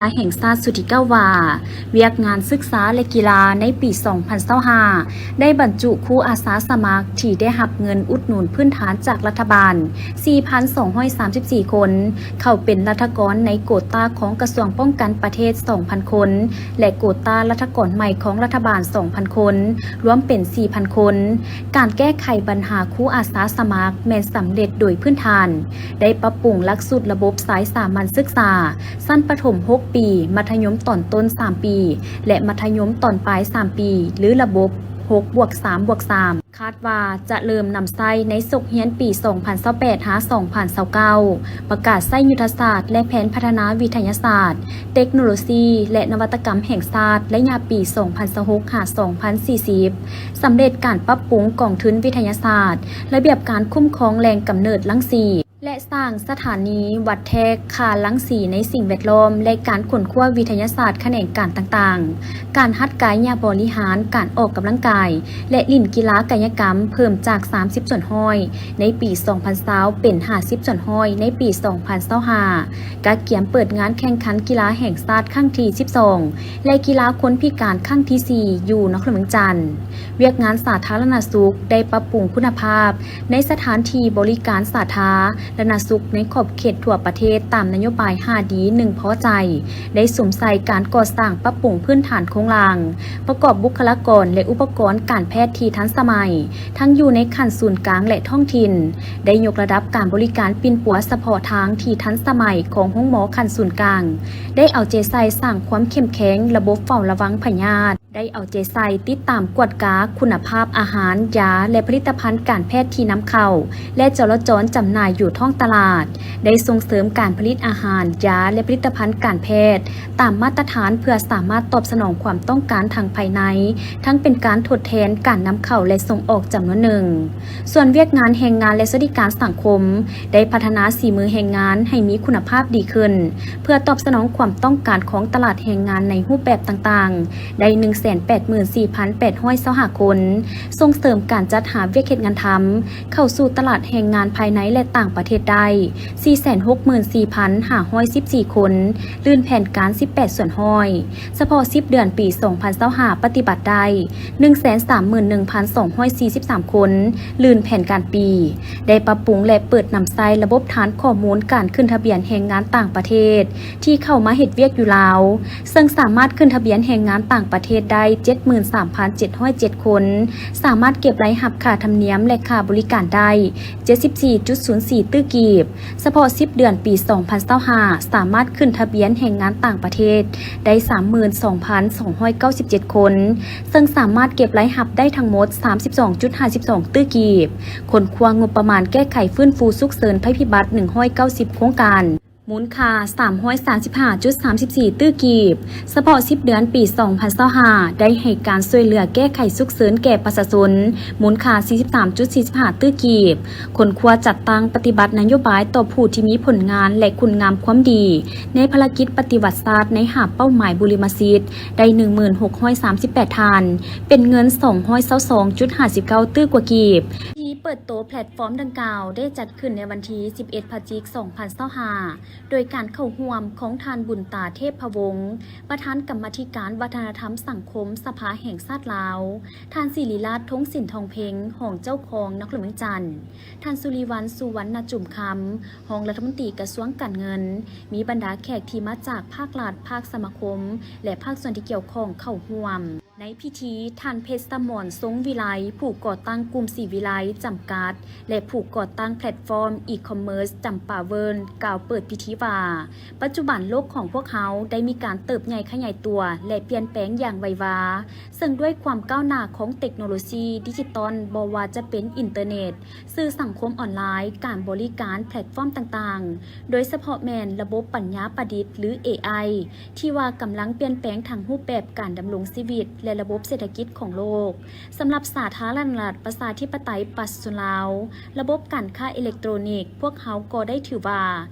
ແຫ່ງຊາດຊຸດທີເກົ້າວ່າ ວຽກງານສຶກສາ ແລະ ກິລາໃນປີສອງພັນຊາວຫ້າ ໄດ້ບັນຈຸຄູອາສາສະໝັກທີ່ໄດ້ຮັບເງິນອຸດໜູນພື້ນຖານຈາກລັດຖະບານ ສີ່ພັນສອງຮ້ອຍສາມສິບສີ່ຄົນ ເຂົ້າເປັນລັດຖະກອນໃນໂກຕາຂອງກະຊວງປ້ອງກັນປະເທດ ສອງພັນຄົນ ແລະ ໂກຕາລັດຖະກອນໃໝ່ຂອງລັດຖະບານ ສອງພັນຄົນ ລວມເປັນ ສີ່ພັນຄົນ. ການແກ້ໄຂບັນຫາຄູອາສາສະໝັກແມ່ນສຳເລັດໂດຍພື້ນຖານ, ໄດ້ປັບປຸງຫຼັກສູດລະບົບສາຍສາມັນສຶກສາ ຊັ້ນປະຖົມຫົກປີ, ມັດທະຍົມຕອນຕົ້ນສາມປີ ແລະ ມັດທະຍົມຕອນປາຍສາມປີ ຫຼື ລະບົບຫົກບວກສາມບວກສາມ ຄາດວ່າຈະເລີ່ມນຳໃຊ້ໃນສົກຮຽນປີສອງພັນຊາວແປດ ຫາ ສອງພັນຊາວເກົ້າ, ປະກາດໃຊ້ຍຸດທະສາດ ແລະ ແຜນພັດທະນາວິທະຍາສາດ, ເຕັກໂນໂລຊີ ແລະ ນະວັດຕະກຳແຫ່ງຊາດ ໄລຍະປີສອງພັນຊາວຫົກ ຫາ ສອງພັນສີ່ສິບ, ສຳເລັດການປັບປຸງກອງທຶນວິທະຍາສາດ, ລະບຽບການຄຸ້ມຄອງແຫຼ່ງກຳເນີດລັງສີ ແລະ ສ້າງສະຖານີວັດແທກຄ່າລັງສີໃນສິ່ງແວດລ້ອມ ແລະ ການຄົ້ນຄວ້າວິທະຍາສາດຂະແໜງການຕ່າງໆ, ການຫັດກາຍະບໍລິຫານ, ການອອກກຳລັງກາຍ ແລະ ຫຼິ້ນກິລາກາຍະກຳເພີ່ມຈາກສາມສິບສ່ວນຮ້ອຍໃນປີສອງພັນຊາວ ເປັນຫ້າສິບສ່ວນຮ້ອຍໃນປີສອງພັນຊາວຫ້າ, ກະກຽມເປີດງານແຂ່ງຂັນກິລາແຫ່ງຊາດຄັ້ງທີສິບສອງ ແລະ ກິລາຄົນພິການຄັ້ງທີສີ່ ຢູ່ນະຄອນຫຼວງວຽງຈັນ. ວຽກງານສາທາລະນະສຸກໄດ້ປັບປຸງຄຸນນະພາບ ໃນສະຖານທີ່ບໍລິການສາທາລະນະສຸກໃນຂອບເຂດທົ່ວປະເທດ ຕາມນະໂຍບາຍຫ້າດີ ໜຶ່ງພໍໃຈ ໄດ້ສຸມໃສ່ການກໍ່ສ້າງປັບປຸງພື້ນຖານໂຄງລ່າງ, ປະກອບບຸກຄະລາກອນ ແລະ ອຸປະກອນການແພດທີ່ທັນສະໄໝ, ທັງຢູ່ໃນຂັ້ນສູນກາງ ແລະ ທ້ອງຖິ່ນ, ໄດ້ຍົກລະດັບການບໍລິການປິ່ນປົວສະເພາະທາງທີ່ທັນສະໄໝຂອງໂຮງໝໍຂັ້ນສູນກາງ, ໄດ້ເອົາໃຈໃສ່ສ້າງຄວາມເຂັ້ມແຂງລະບົບເຝົ້າລະວັງພະຍາດ. ໄດ້ເອົາໃຈໃສ່ຕິດຕາມກວດກາຄຸນນະພາບອາຫານ, ຢາ ແລະ ຜະລິດຕະພັນການແພດທີ່ນຳເຂົ້າ ແລະ ຈໍລະຈອນຈຳໜ່າຍຢູ່ທ້ອງຕະຫຼາດ, ໄດ້ສົ່ງເສີມການຜະລິດອາຫານ, ຢາ ແລະ ຜະລິດຕະພັນການແພດຕາມມາດຕະຖານ ເພື່ອສາມາດຕອບສະໜອງຄວາມຕ້ອງການທາງພາຍໃນ, ທັງເປັນການທົດແທນການນຳເຂົ້າ ແລະ ສົ່ງອອກຈຳນວນໜຶ່ງ. ສ່ວນວຽກງານແຮງງານ ແລະ ສະຫວັດດີການສັງຄົມ ໄດ້ພັດທະນາສີມືແຮງງານໃຫ້ມີຄຸນນະພາບດີຂຶ້ນ ເພື່ອຕອບສະໜອງຄວາມຕ້ອງການຂອງຕະຫຼາດແຮງງານໃນຮູບແບບຕ່າງໆ ໄດ້ໜຶ່ງແສນແປດໝື່ນສີ່ພັນແປດຮ້ອຍຊາວຫ້າຄົນ, ສົ່ງເສີມການຈັດຫາວຽກເຮັດງານທຳເຂົ້າສູ່ຕະຫຼາດແຮງງານພາຍໃນ ແລະ ຕ່າງປະເທດໄດ້ສີ່ແສນຫົກໝື່ນສີ່ພັນຫ້າຮ້ອຍສິບສີ່ຄົນ, ລື່ນແຜນການສິບແປດສ່ວນຮ້ອຍ. ສະເພາະສິບເດືອນປີສອງພັນຊາວຫ້າ ປະຕິບັດໄດ້ໜຶ່ງແສນສາມໝື່ນໜຶ່ງພັນສອງຮ້ອຍສີ່ສິບສາມຄົນ, ລື່ນແຜນການປີ. ໄດ້ປັບປຸງ ແລະ ເປີດນຳໃຊ້ລະບົບຖານຂໍ້ມູນການຂຶ້ນທະບຽນແຮງງານຕ່າງປະເທດ ທີ່ເຂົ້າມາເຮັດວຽກຢູ່ລາວ, ເຊິ່ງສາມາດຂຶ້ນທະບຽນແຮງງານຕ່າງປະເທດໄດ້ເຈັດໝື່ນສາມພັນເຈັດຮ້ອຍເຈັດຄົນ, ສາມາດເກັບລາຍຮັບຄ່າທຳນຽມ ແລະ ຄ່າບໍລິການໄດ້ເຈັດສິບສີ່ຈຸດສູນສີ່ຕື້ກີບ. ສະເພາະສິບເດືອນປີສອງພັນຊາວຫ້າ ສາມາດຂຶ້ນທະບຽນແຮງງານຕ່າງປະເທດໄດ້ສາມໝື່ນສອງພັນສອງຮ້ອຍເກົ້າສິບເຈັດຄົນ, ເຊິ່ງສາມາດເກັບລາຍຮັບໄດ້ທັງໝົດສາມສິບສອງຈຸດຫ້າສິບສອງຕື້ກີບ. ຄົ້ນຄວ້າງົບປະມານແກ້ໄຂຟື້ນຟູສຸກເສີນໄພພິບັດໜຶ່ງຮ້ອຍເກົ້າສິບໂຄງການ, ມູນຄ່າສາມຮ້ອຍສາມສິບຫ້າຈຸດສາມສິບສີ່ຕື້ກີບ. ສະເພາະສິບເດືອນປີສອງພັນຊາວຫ້າ ໄດ້ໃຫ້ການຊ່ວຍເຫຼືອແກ້ໄຂສຸກເສີນແກ່ປະຊາຊົນ ມູນຄ່າສີ່ສິບສາມຈຸດສີ່ສິບຫ້າຕື້ກີບ, ຄົ້ນຄວ້າຈັດຕັ້ງປະຕິບັດນະໂຍບາຍຕໍ່ຜູ້ທີ່ມີຜົນງານ ແລະ ຄຸນງາມຄວາມດີ ໃນພາລະກິດປະຕິວັດຊາດໃນຫ້າເປົ້າໝາຍບຸລິມະສິດ ໄດ້ໜຶ່ງໝື່ນຫົກຮ້ອຍສາມສິບແປດທ່ານ, ເປັນເງິນສອງຮ້ອຍຊາວສອງຈຸດຫ້າສິບເກົ້າຕື້ກວ່າກີບ. ພິທີເປີດໂຕແພລດຟອມດັ່ງກ່າວໄດ້ຈັດຂຶ້ນໃນວັນທີສິບເອັດ ພະຈິກ ສອງພັນຊາວຫ້າ ໂດຍການເຂົ້າຮ່ວມຂອງທ່ານ ບຸນຕາ ເທບພະວົງ ປະທານກຳມາທິການວັດທະນະທຳສັງຄົມສະພາແຫ່ງຊາດລາວ, ທ່ານ ສິລິລາດ ທົງສິນທອງເພັງ ຮອງເຈົ້າຄອງນະຄອນຫຼວງວຽງຈັນ, ທ່ານ ສຸລິວັນ ສຸວັນນະຈຸມຄຳ ຮອງລັດຖະມົນຕີກະຊວງການເງິນ, ມີບັນດາແຂກທີ່ມາຈາກພາກລັດ, ພາກສະມາຄົມ ແລະ ພາກສ່ວນທີ່ກ່ຽວຂ້ອງເຂົ້າຮ່ວມ. ໃນພິທີ, ທ່ານ ເພັດສະໝອນ ຊົງວິໄລ ຜູ້ກໍ່ຕັ້ງກຸ່ມສີວິໄລ ຈຳກັດ ແລະ ຜູ້ກໍ່ຕັ້ງແພລດຟອມອີຄອມເມີສ ຈຳປາເວີນ ກ່າວເປີດພິທີວ່າ, ປັດຈຸບັນໂລກຂອງພວກເຮົາໄດ້ມີການເຕີບໃຫຍ່ຂະຫຍາຍຕົວ ແລະ ປ່ຽນແປງຢ່າງໄວວາ, ເຊິ່ງດ້ວຍຄວາມກ້າວໜ້າຂອງເຕັກໂນໂລຊີດິຈິຕອນ, ບໍ່ວ່າຈະເປັນອິນເຕີເນັດ, ສື່ສັງຄົມອອນລາຍ, ການບໍລິການ, ແພລດຟອມຕ່າງໆ, ໂດຍສະເພາະແມ່ນລະບົບປັນຍາປະດິດ ຫຼື ເອໄອ ທີ່ວ່າກຳລັງປ່ຽນແປງທັງຮູບແບບການດຳລົງຊີວິດ ແລ ລະບົບເສດຖະກິດຂອງໂລກ. ສຳລັບສາທາລະນະລັດ ປະຊາທິປະໄຕ ປະຊາຊົນລາວ, ລະບົບການຄ້າເອເລັກໂຕຣນິກ ພວກເຮົາກໍໄດ້ຖືວ່າ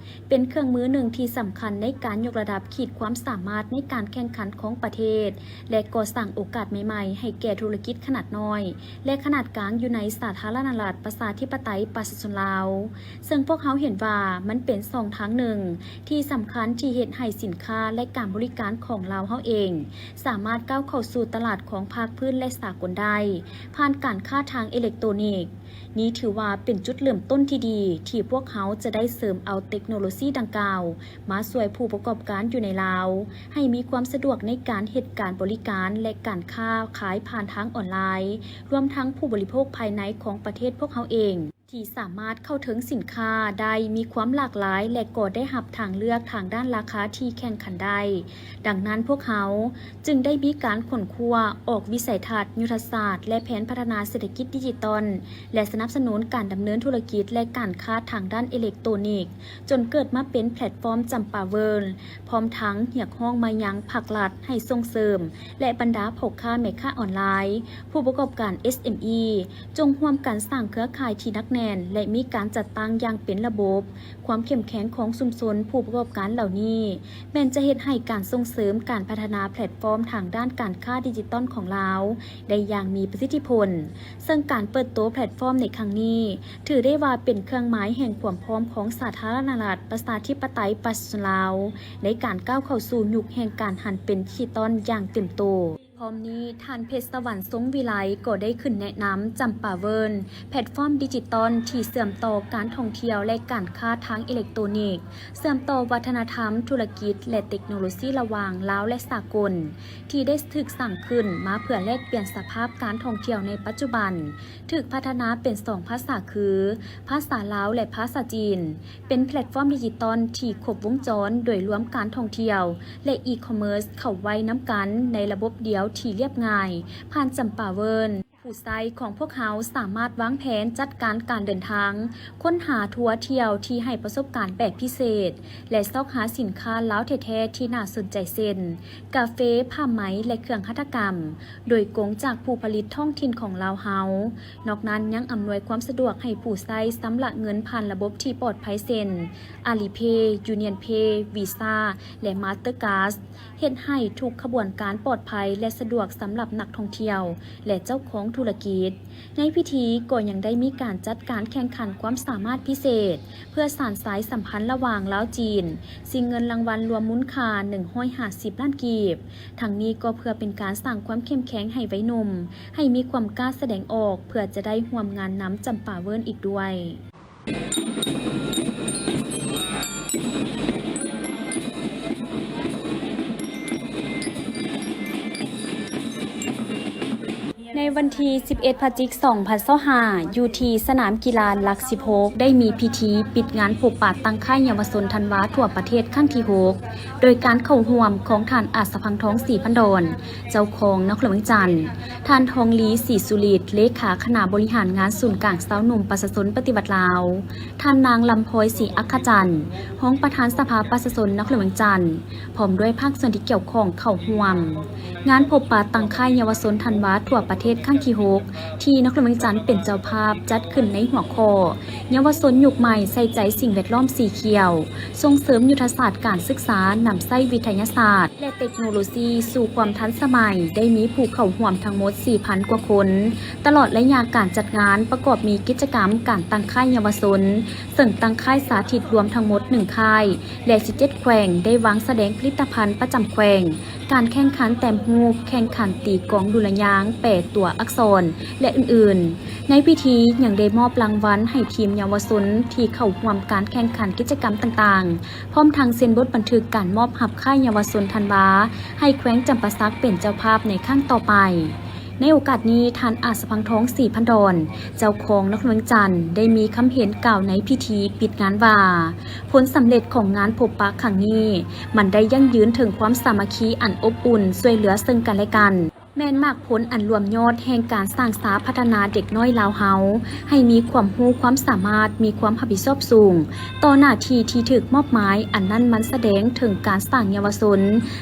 ເປັນເຄື່ອງມືໜຶ່ງທີ່ສຳຄັນໃນການຍົກລະດັບຂີດຄວາມສາມາດໃນການແຂ່ງຂັນຂອງປະເທດ ແລະ ກໍ່ສ້າງໂອກາດໃໝ່ໆໃຫ້ແກ່ທຸລະກິດຂະໜາດນ້ອຍ ແລະ ຂະໜາດກາງຢູ່ໃນສາທາລະນະລັດ ປະຊາທິປະໄຕ ປະຊາຊົນລາວ. ເຊິ່ງພວກເຮົາເຫັນວ່າມັນເປັນຊ່ອງທາງໜຶ່ງທີ່ສຳຄັນທີ່ເຮັດໃຫ້ສິນຄ້າ ແລະ ການບໍລິການຂອງລາວເຮົາເອງ ສາມາດກ້າວເຂົ້າສູ່ຕະຫຼາດຂອງພາກພື້ນ ແລະ ສາກົນໄດ້ ຜ່ານການຄ້າທາງເອເລັກໂຕຣນິກ. ນີ້ຖືວ່າເປັນຈຸດເລີ່ມຕົ້ນທີ່ດີ ທີ່ພວກເຮົາຈະໄດ້ເສີມເອົາເຕັກໂນໂລຊີດັ່ງກ່າວ ມາຊ່ວຍຜູ້ປະກອບການຢູ່ໃນລາວ ໃຫ້ມີຄວາມສະດວກໃນການເຮັດການບໍລິການ ແລະ ການຄ້າຂາຍຜ່ານທາງອອນລາຍ, ລວມທັງຜູ້ບໍລິໂພກພາຍໃນຂອງປະເທດພວກເຮົາເອງ ທີ່ສາມາດເຂົ້າເຖິງສິນຄ້າໄດ້ມີຄວາມຫຼາກຫຼາຍ ແລະ ກໍໄດ້ຮັບທາງເລືອກທາງດ້ານລາຄາທີ່ແຂ່ງຂັນໄດ້. ດັ່ງນັ້ນ, ພວກເຮົາຈຶ່ງໄດ້ມີການຄົ້ນຄວ້າອອກວິໄສທັດ, ຍຸດທະສາດ ແລະ ແຜນພັດທະນາເສດຖະກິດດິຈິຕອນ ແລະ ສະໜັບສະໜູນການດຳເນີນທຸລະກິດ ແລະ ການຄ້າທາງດ້ານເອເລັກໂຕຣນິກ ຈົນເກີດມາເປັນແພລດຟອມຈຳປາເວີນ ພ້ອມທັງຮຽກຮ້ອງມາຍັງພາກລັດໃຫ້ສົ່ງເສີມ ແລະ ບັນດາພໍ່ຄ້າແມ່ຄ້າອອນລາຍ, ຜູ້ປະກອບການ ເອສເອັມອີ ຈົ່ງຮ່ວມກັນສ້າງເຄືອຂ່າຍທີ່ໜັກແໜ້ນ ແລະ ມີການຈັດຕັ້ງຢ່າງເປັນລະບົບ. ຄວາມເຂັ້ມແຂງຂອງຊຸມຊົນຜູ້ປະກອບການເຫຼົ່ານີ້ ແມ່ນຈະເຮັດໃຫ້ການສົ່ງເສີມການພັດທະນາແພລດຟອມທາງດ້ານການຄ້າດິຈິຕອນຂອງລາວໄດ້ຢ່າງມີປະສິດທິຜົນ. ເຊິ່ງການເປີດໂຕແພລດຟອມໃນຄັ້ງນີ້ ຖືໄດ້ວ່າເປັນເຄື່ອງໝາຍແຫ່ງຄວາມພ້ອມຂອງສາທາລະນະລັດ ປະຊາທິປະໄຕ ປະຊາຊົນລາວ ໃນການກ້າວເຂົ້າສູ່ຍຸກແຫ່ງການຫັນເປັນດິຈິຕອນຢ່າງເຕັມໂຕ. ພ້ອມນີ້, ທ່ານ ເພັດສະຫວັນ ຊົງວິໄລ ກໍໄດ້ຂຶ້ນແນະນຳ ຈຳປາເວີນ ແພລດຟອມດິຈິຕອນທີ່ເຊື່ອມຕໍ່ການທ່ອງທ່ຽວ ແລະ ການຄ້າທາງເອເລັກໂຕຣນິກ, ເຊື່ອມຕໍ່ວັດທະນະທຳ, ທຸລະກິດ ແລະ ເຕັກໂນໂລຊີລະຫວ່າງລາວ ແລະ ສາກົນ ທີ່ໄດ້ຖືກສ້າງຂຶ້ນມາເພື່ອແລກປ່ຽນສະພາບການທ່ອງທ່ຽວໃນປັດຈຸບັນ, ຖືກພັດທະນາເປັນສອງພາສາຄື ພາສາລາວ ແລະ ພາສາຈີນ, ເປັນແພລດຟອມດິຈິຕອນທີ່ຄົບວົງຈອນໂດຍລວມການທ່ອງທ່ຽວ ແລະ ອີຄອມເມີສເຂົ້າໄວ້ນຳກັນໃນລະບົບດຽວທີ່ລຽບງ່າຍ ຜ່ານຈຳປາເວີນ. ຜູ້ໃຊ້ຂອງພວກເຮົາສາມາດວາງແຜນຈັດການການເດີນທາງ, ຄົ້ນຫາທົວທ່ຽວທີ່ໃຫ້ປະສົບການແບບພິເສດ ແລະ ຊອກຫາສິນຄ້າລາວແທ້ໆທີ່ໜ້າສົນໃຈ ເຊັ່ນ ກາເຟ, ຜ້າໄໝ ແລະ ເຄື່ອງຫັດຖະກຳ ໂດຍກົງຈາກຜູ້ຜະລິດທ້ອງຖິ່ນຂອງລາວເຮົາ. ນອກນັ້ນຍັງອຳນວຍຄວາມສະດວກໃຫ້ຜູ້ໃຊ້ຊຳລະເງິນຜ່ານລະບົບທີ່ປອດໄພ ເຊັ່ນ ອາລີເພ, ຢູນຽນເພ, ວີຊາ ແລະ ມາສເຕີກາດ, ເຮັດໃຫ້ທຸກຂະບວນການປອດໄພ ແລະ ສະດວກສຳລັບນັກທ່ອງທ່ຽວ ແລະ ເຈົ້າຂອງທຸລະກິດ. ໃນພິທີກໍຍັງໄດ້ມີການຈັດການແຂ່ງຂັນຄວາມສາມາດພິເສດ ເພື່ອສານສາຍສຳພັນລະຫວ່າງລາວ-ຈີນ, ຊິງເງິນລາງວັນລວມມູນຄ່າໜຶ່ງຮ້ອຍຫ້າສິບລ້ານກີບ. ທັງນີ້ກໍເພື່ອເປັນການສ້າງຄວາມເຂັ້ມແຂງໃຫ້ໄວໜຸ່ມ ໃຫ້ມີຄວາມກ້າສະແດງອອກ ເພື່ອຈະໄດ້ຮ່ວມງານນຳຈຳປາເວີນອີກດ້ວຍ. ໃນວັນທີສິບເອັດ ພະຈິກ ສອງພັນຊາວຫ້າ ຢູ່ທີ່ສະໜາມກິລາຫຼັກສິບຫົກ ໄດ້ມີພິທີປິດງານພົບປະຕັ້ງຄ້າຍເຍົາວະຊົນທັນວາທົ່ວປະເທດຄັ້ງທີຫົກ ໂດຍການເຂົ້າຮ່ວມຂອງທ່ານ ອາດສະພັງທອງ ສີພັນດອນ ເຈົ້າຄອງນະຄອນຫຼວງວຽງຈັນ, ທ່ານ ທອງລີ ສີສຸລິດ ເລຂາຄະນະບໍລິຫານງານສູນກາງຊາວໜຸ່ມປະຊາຊົນປະຕິວັດລາວ, ທ່ານນາງ ລຳພອຍ ສີອັກຂະຈັນ ຮອງປະທານສະພາປະຊາຊົນນະຄອນຫຼວງວຽງຈັນ ພ້ອມດ້ວຍພາກສ່ວນທີ່ກ່ຽວຂ້ອງເຂົ້າຮ່ວມ. ງານພົບປະຕັ້ງຄ້າຍເຍົາວະຊົນທັນວາທົ່ວປະເທດຄັ້ງທີຫົກ ທີ່ນະຄອນຫຼວງວຽງຈັນເປັນເຈົ້າພາບ ຈັດຂຶ້ນໃນຫົວຂໍ້ ເຍົາວະຊົນຍຸກໃໝ່ໃສ່ໃຈສິ່ງແວດລ້ອມສີຂຽວ, ສົ່ງເສີມຍຸດທະສາດການສຶກສານຳໃຊ້ວິທະຍາສາດ ແລະ ເຕັກໂນໂລຊີສູ່ຄວາມທັນສະໄໝ ໄດ້ມີຜູ້ເຂົ້າຮ່ວມທັງໝົດສີ່ພັນກວ່າຄົນ. ຕະຫຼອດໄລຍະການຈັດງານປະກອບມີກິດຈະກຳການຕັ້ງຄ້າຍເຍົາວະຊົນ, ເຊິ່ງຕັ້ງຄ້າຍສາທິດລວມທັງໝົດໜຶ່ງຄ້າຍ ແລະ ສິບເຈັດແຂວງ ໄດ້ວາງສະແດງຜະລິດຕະພັນປະຈຳແຂວງ, ການແຂ່ງຂັນແຕ້ມຮູບ, ແຂ່ງຂັນຕີກອງດຸລະຍາງ, ແປຕົວອັກສອນ ແລະ ອື່ນໆ. ໃນພິທີຍັງໄດ້ມອບລາງວັນໃຫ້ທີມເຍົາວະຊົນທີ່ເຂົ້າຮ່ວມການແຂ່ງຂັນກິດຈະກຳຕ່າງໆ, ພ້ອມທັງເຊັນບົດບັນທຶກການມອບຮັບຄ້າຍເຍົາວະຊົນທັນວາ ໃຫ້ແຂວງຈຳປາສັກເປັນເຈົ້າພາບໃນຄັ້ງຕໍ່ໄປ. ໃນໂອກາດນີ້, ທ່ານ ອາດສະພັງທອງ ສີພັນດອນ ເຈົ້າຄອງນະຄອນຫຼວງວຽງຈັນ ໄດ້ມີຄຳເຫັນກ່າວໃນພິທີປິດງານວ່າ, ຜົນສຳເລັດຂອງງານພົບປະຄັ້ງນີ້ ມັນໄດ້ຢັ້ງຢືນເຖິງຄວາມສາມັກຄີອັນອົບອຸ່ນຊ່ວຍເຫຼືອເຊິ່ງກັນແລະກັນ. ແມ່ນໝາກຜົນອັນລວມຍອດແຫ່ງການສ້າງສາພັດທະນາເດັກນ້ອຍລາວເຮົາ ໃຫ້ມີຄວາມຮູ້ຄວາມສາມາດ, ມີຄວາມຮັບຜິດຊອບສູງຕໍ່ໜ້າທີ່ທີ່ຖືກມອບໝາຍ, ອັນນັ້ນມັນສະແດງເຖິງການສ້າງເຍົາວະຊົນ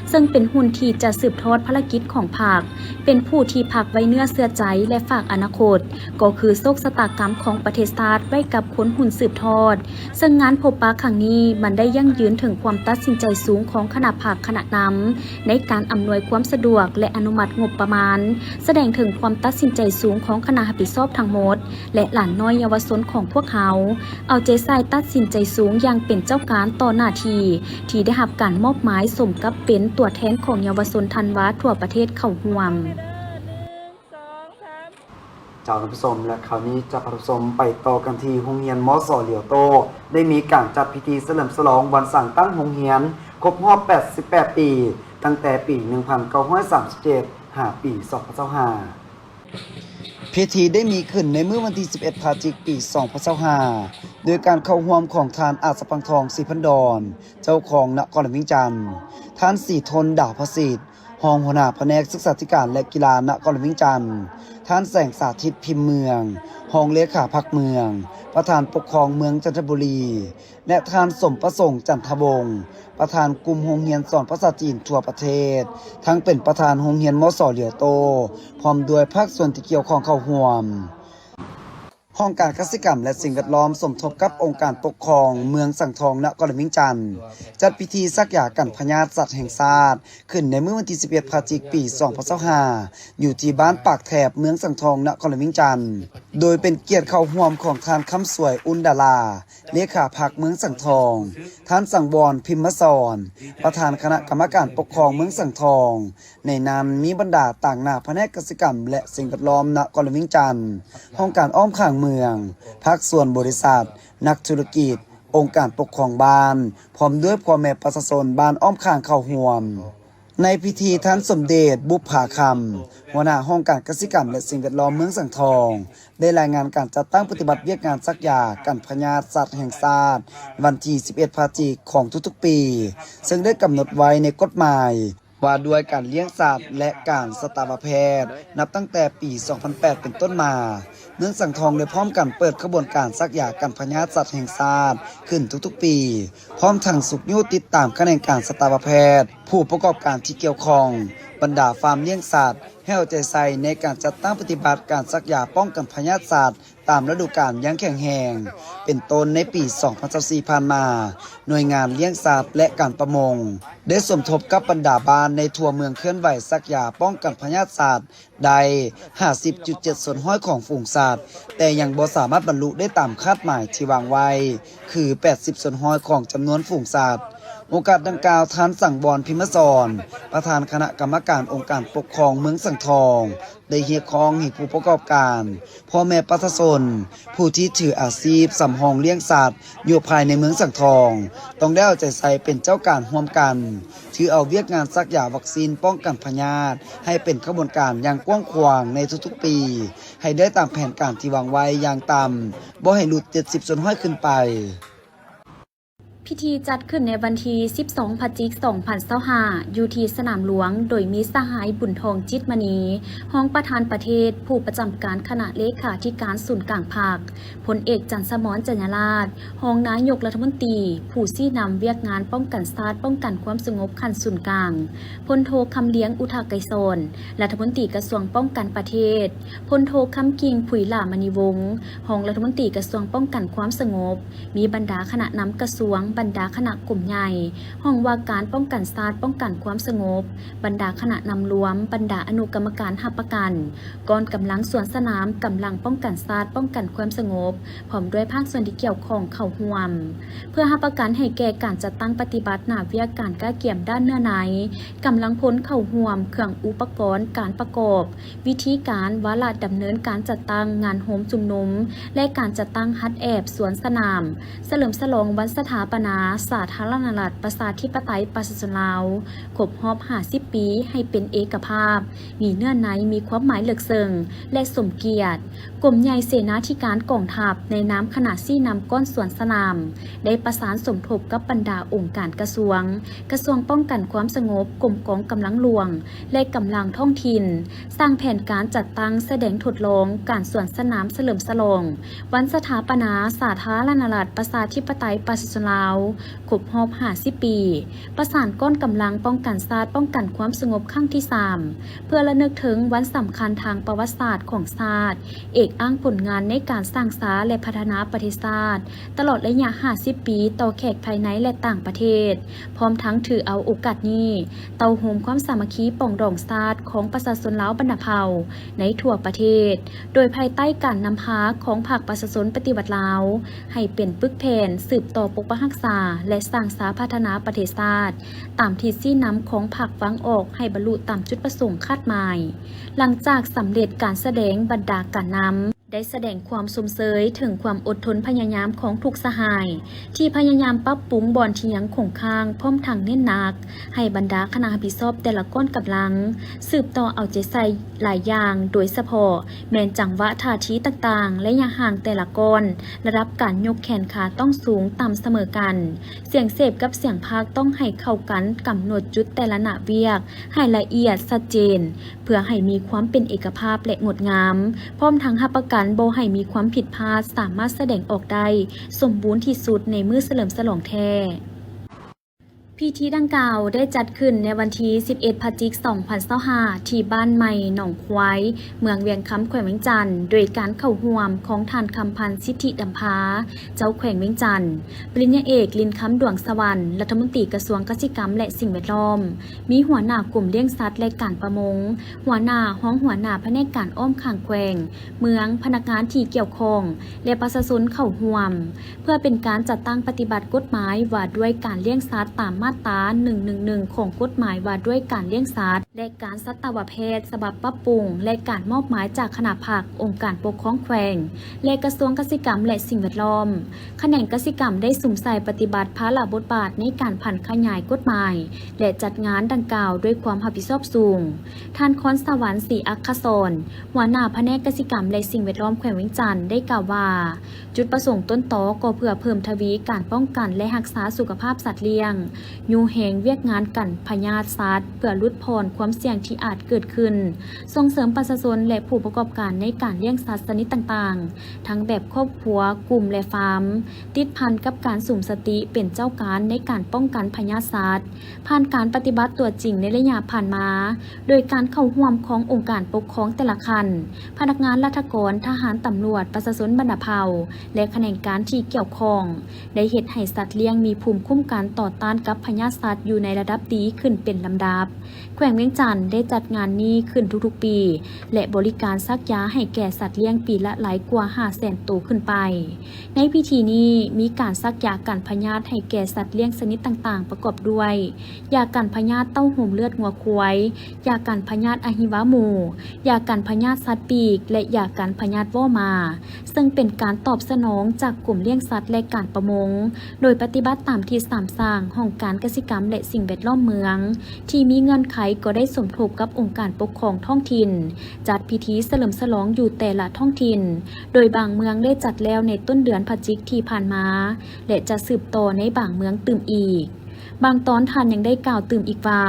ເຊິ່ງເປັນຮຸ່ນທີ່ຈະສືບທອດພາລະກິດຂອງພັກ, ເປັນຜູ້ທີ່ພັກໄວ້ເນື້ອເຊື່ອໃຈ ແລະ ຝາກອະນາຄົດ ກໍຄືໂຊກຊະຕາກຳຂອງປະເທດຊາດໄວ້ກັບຄົນຮຸ່ນສືບທອດ. ເຊິ່ງງານພົບປະຄັ້ງນີ້ ມັນໄດ້ຢັ້ງຢືນເຖິງຄວາມຕັດສິນໃຈສູງຂອງຄະນະພັກຄະນະນຳ ໃນການອຳນວຍຄວາມສະດວກ ແລະ ອະນຸມັດງົບປະມານ, ສະແດງເຖິງຄວາມຕັດສິນໃຈສູງຂອງຄະນະຮັບຜິດຊອບທັງໝົດ ແລະ ຫຼານນ້ອຍເຍົາວະຊົນຂອງພວກເຮົາ ເອົາໃຈໃສ່ຕັດສິນໃຈສູງຢ່າງເປັນເຈົ້າການຕໍ່ໜ້າທີ່ ທີ່ໄດ້ຮັບການມອບໝາຍສົມກັບເປັນຕົວແທນຂອງເຍົາວະຊົນທັນວາທົ່ວປະເທດເຂົ້າຮ່ວມ. ເຈົ້າ ທ່ານຜູ້ຊົມ ແລະ ຄາວນີ້ຈະພາທ່ານຜູ້ຊົມໄປຕໍ່ກັນທີ່ໂຮງຮຽນ ມສ ຫຼຽວໂຕ້ ໄດ້ມີການຈັດພິທີສະເຫຼີມສະຫຼອງວັນສ້າງຕັ້ງໂຮງຮຽນຄົບຮອບແປດສິບແປດປີ ຕັ້ງແຕ່ປີໜຶ່ງພັນເກົ້າຮ້ອຍສາມສິບເຈັດ ຫາປີສອງພັນຊາວຫ້າ. ພິທີໄດ້ມີຂຶ້ນໃນມື້ວັນທີສິບເອັດ ພະຈິກ ປີສອງພັນຊາວຫ້າ ໂດຍການເຂົ້າຮ່ວມຂອງທ່ານ ອາດສະພັງທອງ ສີພັນດອນ ເຈົ້າຄອງນະຄອນຫຼວງວຽງຈັນ, ທ່ານ ສີທົນ ດາວພະສິດ ຮອງຫົວໜ້າພະແນກສຶກສາທິການ ແລະ ກິລານະຄອນຫຼວງວຽງຈັນ, ທ່ານ ແສງສາທິດ ພິມເມືອງ ຮອງເລຂາພັກເມືອງ, ປະທານປົກຄອງເມືອງຈັນທະບູລີ ແລະ ທ່ານ ສົມປະສົງ ຈັນທະວົງ ປະທານກຸ່ມໂຮງຮຽນສອນພາສາຈີນທົ່ວປະເທດ, ທັງເປັນປະທານໂຮງຮຽນ ມສ ຫຼຽວໂຕ້ ພ້ອມດ້ວຍພາກສ່ວນທີ່ກ່ຽວຂ້ອງເຂົ້າຮ່ວມ. ຫ້ອງການກະສິກຳ ແລະ ສິ່ງແວດລ້ອມ ສົມທົບກັບອົງການປົກຄອງເມືອງສັງທອງ ນະຄອນຫຼວງວຽງຈັນ ຈັດພິທີສັກຢາກັນພະຍາດສັດແຫ່ງຊາດ ຂຶ້ນໃນມື້ວັນທີສິບເອັດ ພະຈິກ ປີສອງພັນຊາວຫ້າ ຢູ່ທີ່ບ້ານປາກແຖບ ເມືອງສັງທອງ ນະຄອນຫຼວງວຽງຈັນ ໂດຍເປັນກຽດເຂົ້າຮ່ວມຂອງທ່ານ ຄຳສວຍ ອຸ່ນດາລາ ເລຂາພັກເມືອງສັງທອງ, ທ່ານ ສັງວອນ ພິມມະສອນ ປະທານຄະນະກຳມະການປົກຄອງເມືອງສັງທອງ, ໃນນັ້ນມີບັນດາຕາງໜ້າພະແນກກະສິກຳ ແລະ ສິ່ງແວດລ້ອມນະຄອນຫຼວງວຽງຈັນ, ຫ້ອງການອ້ອມຂ້າງເມືອງ, ພາກສ່ວນບໍລິສັດ, ນັກທຸລະກິດ, ອົງການປົກຄອງບ້ານ ພ້ອມດ້ວຍພໍ່ແມ່ປະຊາຊົນບ້ານອ້ອມຂ້າງເຂົ້າຮ່ວມ. ໃນພິທີ ທ່ານ ສົມເດດ ບຸບຜາຄຳ ຫົວໜ້າຫ້ອງການກະສິກຳ ແລະ ສິ່ງແວດລ້ອມເມືອງສັງທອງ ໄດ້ລາຍງານການຈັດຕັ້ງປະຕິບັດວຽກງານສັກຢາກັນພະຍາດສັດແຫ່ງຊາດ ວັນທີສິບເອັດ ພະຈິກ ຂອງທຸກໆປີ, ເຊິ່ງໄດ້ກຳນົດໄວ້ໃນກົດໝາຍ ວ່າດ້ວຍການລ້ຽງສັດ ແລະ ການສັດຕະວະແພດ ນັບຕັ້ງແຕ່ປີສອງພັນແປດເປັນຕົ້ນມາ, ເມືອງສັງທອງໄດ້ພ້ອມກັນເປີດຂະບວນການສັກຢາກັນພະຍາດສັດແຫ່ງຊາດຂຶ້ນທຸກໆປີ, ພ້ອມທັງຊຸກຍູ້ຕິດຕາມຂະແໜງການສັດຕະວະແພດ, ຜູ້ປະກອບການທີ່ກ່ຽວຂ້ອງ, ບັນດາຟາມລ້ຽງສັດ ໃຫ້ເອົາໃຈໃສ່ໃນການຈັດຕັ້ງປະຕິບັດການສັກຢາປ້ອງກັນພະຍາດສັດ ຕາມລະດູການຢ່າງແຂງແຮງ, ເປັນຕົ້ນໃນປີສອງພັນຊາວສີ່ຜ່ານມາ, ໜ່ວຍງານລ້ຽງສັດ ແລະ ການປະມົງ ໄດ້ສົມທົບກັບບັນດາບ້ານໃນທົ່ວເມືອງເຄື່ອນໄຫວສັກຢາປ້ອງກັນພະຍາດສັດໄດ້ຫ້າສິບຈຸດເຈັດສ່ວນຮ້ອຍຂອງຝູງສັດ, ແຕ່ຍັງບໍ່ສາມາດບັນລຸໄດ້ຕາມຄາດໝາຍທີ່ວາງໄວ້ ຄືແປດສິບສ່ວນຮ້ອຍຂອງຈຳນວນຝູງສັດ. ໂອກາດດັ່ງກ່າວ, ທ່ານ ສັງວອນ ພິມມະສອນ ປະທານຄະນະກຳມະການອົງການປົກຄອງເມືອງສັງທອງ ໄດ້ຮຽກຮ້ອງໃຫ້ຜູ້ປະກອບການ, ພໍ່ແມ່ປະຊາຊົນ, ຜູ້ທີ່ຖືອາຊີບສຳຮອງລ້ຽງສັດຢູ່ພາຍໃນເມືອງສັງທອງ ຕ້ອງໄດ້ເອົາໃຈໃສ່ເປັນເຈົ້າການຮ່ວມກັນ, ຖືເອົາວຽກງານສັກຢາວັກຊີນປ້ອງກັນພະຍາດໃຫ້ເປັນຂະບວນການຢ່າງກວ້າງຂວາງໃນທຸກໆປີ, ໃຫ້ໄດ້ຕາມແຜນການທີ່ວາງໄວ້ຢ່າງຕ່ຳບໍ່ໃຫ້ຫຼຸດເຈັດສິບສ່ວນຮ້ອຍຂຶ້ນໄປ. ພິທີຈັດຂຶ້ນໃນວັນທີສິບສອງ ພະຈິກ ສອງພັນຊາວຫ້າ ຢູ່ທີ່ສະໜາມຫຼວງ, ໂດຍມີສະຫາຍ ບຸນທອງ ຈິດມະນີ ຮອງປະທານປະເທດ, ຜູ້ປະຈຳການຄະນະເລຂາທິການສູນກາງພັກ, ພົນເອກ ຈັນສະໝອນ ຈັນຍາລາດ ຮອງນາຍົກລັດຖະມົນຕີ, ຜູ້ຊີ້ນຳວຽກງານປ້ອງກັນຊາດ, ປ້ອງກັນຄວາມສະຫງົບຂັ້ນສູນກາງ, ພົນໂທ ຄຳລຽງ ອຸທະໄກສອນ ລັດຖະມົນຕີກະຊວງປ້ອງກັນປະເທດ, ພົນໂທ ຄຳກິ່ງ ຜຸຍຫຼ້າມະນີວົງ ຮອງລັດຖະມົນຕີກະຊວງປ້ອງກັນຄວາມສະຫງົບ, ມີບັນດາຄະນະນຳກະຊວງ, ບັນດາຄະນະກົມໃຫຍ່, ຫ້ອງວ່າການປ້ອງກັນຊາດ, ປ້ອງກັນຄວາມສະຫງົບ, ບັນດາຄະນະນຳລວມ, ບັນດາອະນຸກຳມະການຮັບປະກັນ, ກອງກຳລັງສວນສະໜາມ, ກຳລັງປ້ອງກັນຊາດ, ປ້ອງກັນຄວາມສະຫງົບ, ພ້ອມດ້ວຍພາກສ່ວນທີ່ກ່ຽວຂ້ອງເຂົ້າຮ່ວມ, ເພື່ອຮັບປະກັນໃຫ້ແກ່ການຈັດຕັ້ງປະຕິບັດໜ້າວຽກການກະກຽມດ້ານເນື້ອໃນ, ກຳລັງພົນເຂົ້າຮ່ວມ, ເຄື່ອງອຸປະກອນການປະກອບ, ວິທີການ, ວາລະດຳເນີນການຈັດຕັ້ງງານໂຮມຊຸມນຸມ ແລະ ການຈັດຕັ້ງຮັດແອບສວນສະໜາມ, ສະເຫຼີມສະຫຼອງວັນສະຖາປະນ ນາສາທາລະນະລັດ ປະຊາທິປະໄຕ ປະຊາຊົນລາວ ຄົບຮອບຫ້າສິບປີ ໃຫ້ເປັນເອກະພາບ, ມີເນື້ອໃນ, ມີຄວາມໝາຍເລິກເຊິ່ງ ແລະ ສົມກຽດ. ກົມໃຫຍ່ເສນາທິການກອງທັບ ໃນນາມຄະນະຊີ້ນຳກ້ອນສວນສະໜາມ ໄດ້ປະສານສົມທົບກັບບັນດາອົງການກະຊວງ, ກະຊວງປ້ອງກັນຄວາມສະຫງົບ, ກົມກອງກຳລັງຫຼວງ ແລະ ກຳລັງທ້ອງຖິ່ນ, ສ້າງແຜນການຈັດຕັ້ງສະແດງທົດລອງການສວນສະໜາມສະເຫຼີມສະຫຼອງວັນສະຖາປະນາສາທາລະນະລັດ ປະຊາທິປະໄຕ ປະຊາຊົນລາວ ຄົບຮອບຫ້າສິບປີ, ປະສານກ້ອນກຳລັງປ້ອງກັນຊາດ ປ້ອງກັນຄວາມສະຫງົບຄັ້ງທີສາມ ເພື່ອລະນຶກເຖິງວັນສຳຄັນທາງປະຫວັດສາດຂອງຊາດ, ເອກອ້າງຜົນງານໃນການສ້າງສາ ແລະ ພັດທະນາປະເທດຊາດ ຕະຫຼອດໄລຍະຫ້າສິບປີ ຕໍ່ແຂກພາຍໃນ ແລະ ຕ່າງປະເທດ, ພ້ອມທັງຖືເອົາໂອກາດນີ້ ເຕົ້າໂຮມຄວາມສາມັກຄີປອງດອງຊາດຂອງປະຊາຊົນລາວບັນດາເຜົ່າໃນທົ່ວປະເທດ, ໂດຍພາຍໃຕ້ການນຳພາຂອງພັກປະຊາຊົນປະຕິວັດລາວ ໃຫ້ເປັນປຶກແຜ່ນສືບຕໍ່ປົກປັກຮັກສາ ແລະ ສ້າງສາພັດທະນາປະເທດຊາດ ຕາມທິດຊີ້ນຳຂອງພັກວາງອອກໃຫ້ບັນລຸຕາມຈຸດປະສົງຄາດໝາຍ. ຫຼັງຈາກສຳເລັດການສະແດງ, ບັນດາການນຳ ໄດ້ສະແດງຄວາມຊົມເຊີຍເຖິງຄວາມອົດທົນພະຍາຍາມຂອງທຸກສະຫາຍ ທີ່ພະຍາຍາມປັບປຸງບ່ອນທີ່ຍັງຄົງຄ້າງ, ພ້ອມທັງເນັ້ນໜັກໃຫ້ບັນດາຄະນະຮັບຜິດຊອບແຕ່ລະກ້ອນກຳລັງ ສືບຕໍ່ເອົາໃຈໃສ່ຫຼາຍຢ່າງ, ໂດຍສະເພາະແມ່ນຈັງຫວະທ່າທີຕ່າງໆ, ໄລຍະຫ່າງແຕ່ລະກ້ອນ, ລະດັບການຍົກແຂນຂາຕ້ອງສູງຕ່ຳສະເໝີກັນ, ສຽງເສບກັບສຽງພາກຕ້ອງໃຫ້ເຂົ້າກັນ, ກຳນົດຈຸດແຕ່ລະໜ້າວຽກໃຫ້ລະອຽດຊັດເຈນ ເພື່ອໃຫ້ມີຄວາມເປັນເອກະພາບ ແລະ ງົດງາມ, ພ້ອມທັງຮັບປະກັນບໍ່ໃຫ້ມີຄວາມຜິດພາດ, ສາມາດສະແດງອອກໄດ້ສົມບູນທີ່ສຸດໃນມື້ສະເຫຼີມສະຫຼອງແທ້. ພິທີດັ່ງກ່າວໄດ້ຈັດຂຶ້ນໃນວັນທີສິບເອັດ ພະຈິກ ສອງພັນຊາວຫ້າ ທີ່ບ້ານໃໝ່ໜອງຄວາຍ, ເມືອງວຽງຄຳ, ແຂວງວຽງຈັນ, ໂດຍການເຂົ້າຮ່ວມຂອງທ່ານ ຄຳພັນ ສິດທິດຳພາ, ເຈົ້າແຂວງວຽງຈັນ, ປະລິນຍາເອກ ລິນຄຳ ດວງສະຫວັນ, ລັດຖະມົນຕີກະຊວງກະສິກຳ ແລະ ສິ່ງແວດລ້ອມ, ມີຫົວໜ້າກົມລ້ຽງສັດ ແລະ ການປະມົງ, ຫົວໜ້າ, ຮອງຫົວໜ້າພະແນກການອ້ອມຂ້າງແຂວງ, ເມືອງ, ພະນັກງານທີ່ກ່ຽວຂ້ອງ ແລະ ປະຊາຊົນເຂົ້າຮ່ວມ, ເພື່ອເປັນການຈັດຕັ້ງປະຕິບັດກົດໝາຍວ່າດ້ວຍການລ້ຽງສັດຕາມມາດຕາ ໜຶ່ງໜຶ່ງໜຶ່ງ ຂອງກົດໝາຍວ່າດ້ວຍການລ້ຽງສັດ ແລະ ການສັດຕະວະແພດ ສະບັບປັບປຸງ ແລະ ການມອບໝາຍຈາກຄະນະພັກ, ອົງການປົກຄອງແຂວງ ແລະ ກະຊວງກະສິກຳ ແລະ ສິ່ງແວດລ້ອມ. ຂະແໜງກະສິກຳໄດ້ສຸມໃສ່ປະຕິບັດພາລະບົດບາດໃນການຜັນຂະຫຍາຍກົດໝາຍ ແລະ ຈັດງານດັ່ງກ່າວດ້ວຍຄວາມຮັບຜິດຊອບສູງ. ທ່ານ ຄອນສະຫວັນ ສີອັກຄະສອນ, ຫົວໜ້າພະແນກກະສິກຳ ແລະ ສິ່ງແວດລ້ອມແຂວງວຽງຈັນ ໄດ້ກ່າວວ່າ, ຈຸດປະສົງຕົ້ນຕໍກໍເພື່ອເພີ່ມທະວີການປ້ອງກັນ ແລະ ຮັກສາສຸຂະພາບສັດລ້ຽງ, ຍູ້ແຮງວຽກງານກັນພະຍາດສັດ ເພື່ອຫຼຸດຜ່ອນຄວາມສ່ຽງທີ່ອາດເກີດຂຶ້ນ, ສົ່ງເສີມປະຊາຊົນ ແລະ ຜູ້ປະກອບການໃນການລ້ຽງສັດຊະນິດຕ່າງໆ ທັງແບບຄອບຄົວ, ກຸ່ມ ແລະ ຟາມ, ຕິດພັນກັບການສຸມສະຕິເປັນເຈົ້າການໃນການປ້ອງກັນພະຍາດສັດ. ຜ່ານການປະຕິບັດຕົວຈິງໃນໄລຍະຜ່ານມາ, ໂດຍການເຂົ້າຮ່ວມຂອງອົງການປົກຄອງແຕ່ລະຂັ້ນ, ພະນັກງານລັດຖະກອນ, ທະຫານ, ຕຳຫຼວດ, ປະຊາຊົນບັນດາເຜົ່າ ແລະ ຂະແໜງການທີ່ກ່ຽວຂ້ອງ, ໄດ້ເຮັດໃຫ້ສັດລ້ຽງມີພູມຄຸ້ມກັນຕໍ່ຕ້ານກັບພະຍາດສັດຢູ່ໃນລະດັບດີຂຶ້ນເປັນລຳດັບ. ແຂວງວຽງຈັນໄດ້ຈັດງານນີ້ຂຶ້ນທຸກໆປີ ແລະ ບໍລິການສັກຢາໃຫ້ແກ່ສັດລ້ຽງປີລະຫຼາຍກວ່າຫ້າແສນໂຕຂຶ້ນໄປ. ໃນພິທີນີ້ ມີການສັກຢາກັນພະຍາດໃຫ້ແກ່ສັດລ້ຽງຊະນິດຕ່າງໆ ປະກອບດ້ວຍ ຢາກັນພະຍາດເຕົ້າໂຮມເລືອດງົວຄວາຍ, ຢາກັນພະຍາດອະຫິວາໝູ, ຢາກັນພະຍາດສັດປີກ ແລະ ຢາກັນພະຍາດວໍ້ໝາ, ເຊິ່ງເປັນການຕອບສະໜອງຈາກກົມລ້ຽງສັດ ແລະ ການປະມົງ, ໂດຍປະຕິບັດຕາມທິດສາມສ້າງ ຫ້ອງການກະສິກຳ ແລະ ສິ່ງແວດລ້ອມເມືອງ ທີ່ມີເງື່ອນໄຂກໍໄດ້ສົມທົບກັບອົງການປົກຄອງທ້ອງຖິ່ນ ຈັດພິທີສະເຫຼີມສະຫຼອງຢູ່ແຕ່ລະທ້ອງຖິ່ນ, ໂດຍບາງເມືອງໄດ້ຈັດແລ້ວໃນຕົ້ນເດືອນພະຈິກທີ່ຜ່ານມາ ແລະ ຈະສືບຕໍ່ໃນບາງເມືອງຕື່ມອີກ. ບາງຕອນທ່ານຍັງໄດ້ກ່າວຕື່ມອີກວ່າ,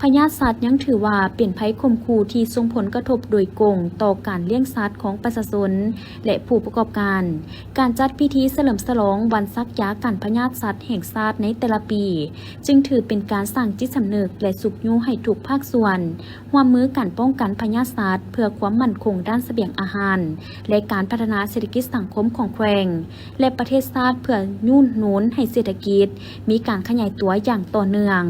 ພະຍາດສັດຍັງຖືວ່າເປັນໄພຂົ່ມຂູ່ທີ່ສົ່ງຜົນກະທົບໂດຍກົງຕໍ່ການລ້ຽງສັດຂອງປະຊາຊົນ ແລະ ຜູ້ປະກອບການ. ການຈັດພິທີສະເຫຼີມສະຫຼອງວັນສັກຢາກັນພະຍາດສັດແຫ່ງຊາດໃນແຕ່ລະປີ ຈຶ່ງຖືເປັນການສ້າງຈິດສຳນຶກ ແລະ ຊຸກຍູ້ໃຫ້ທຸກພາກສ່ວນ ຮ່ວມມືກັນປ້ອງກັນພະຍາດສັດ ເພື່ອຄວາມໝັ້ນຄົງດ້ານສະບຽງອາຫານ ແລະ ການພັດທະນາເສດຖະກິດສັງຄົມຂອງແຂວງ ແລະ ປະເທດຊາດ ເພື່ອຍູ້ໜູນໃຫ້ເສດຖະກິດມີການຂະຫຍາຍຕົວຢ່າງຕໍ່ເນື່ອງ.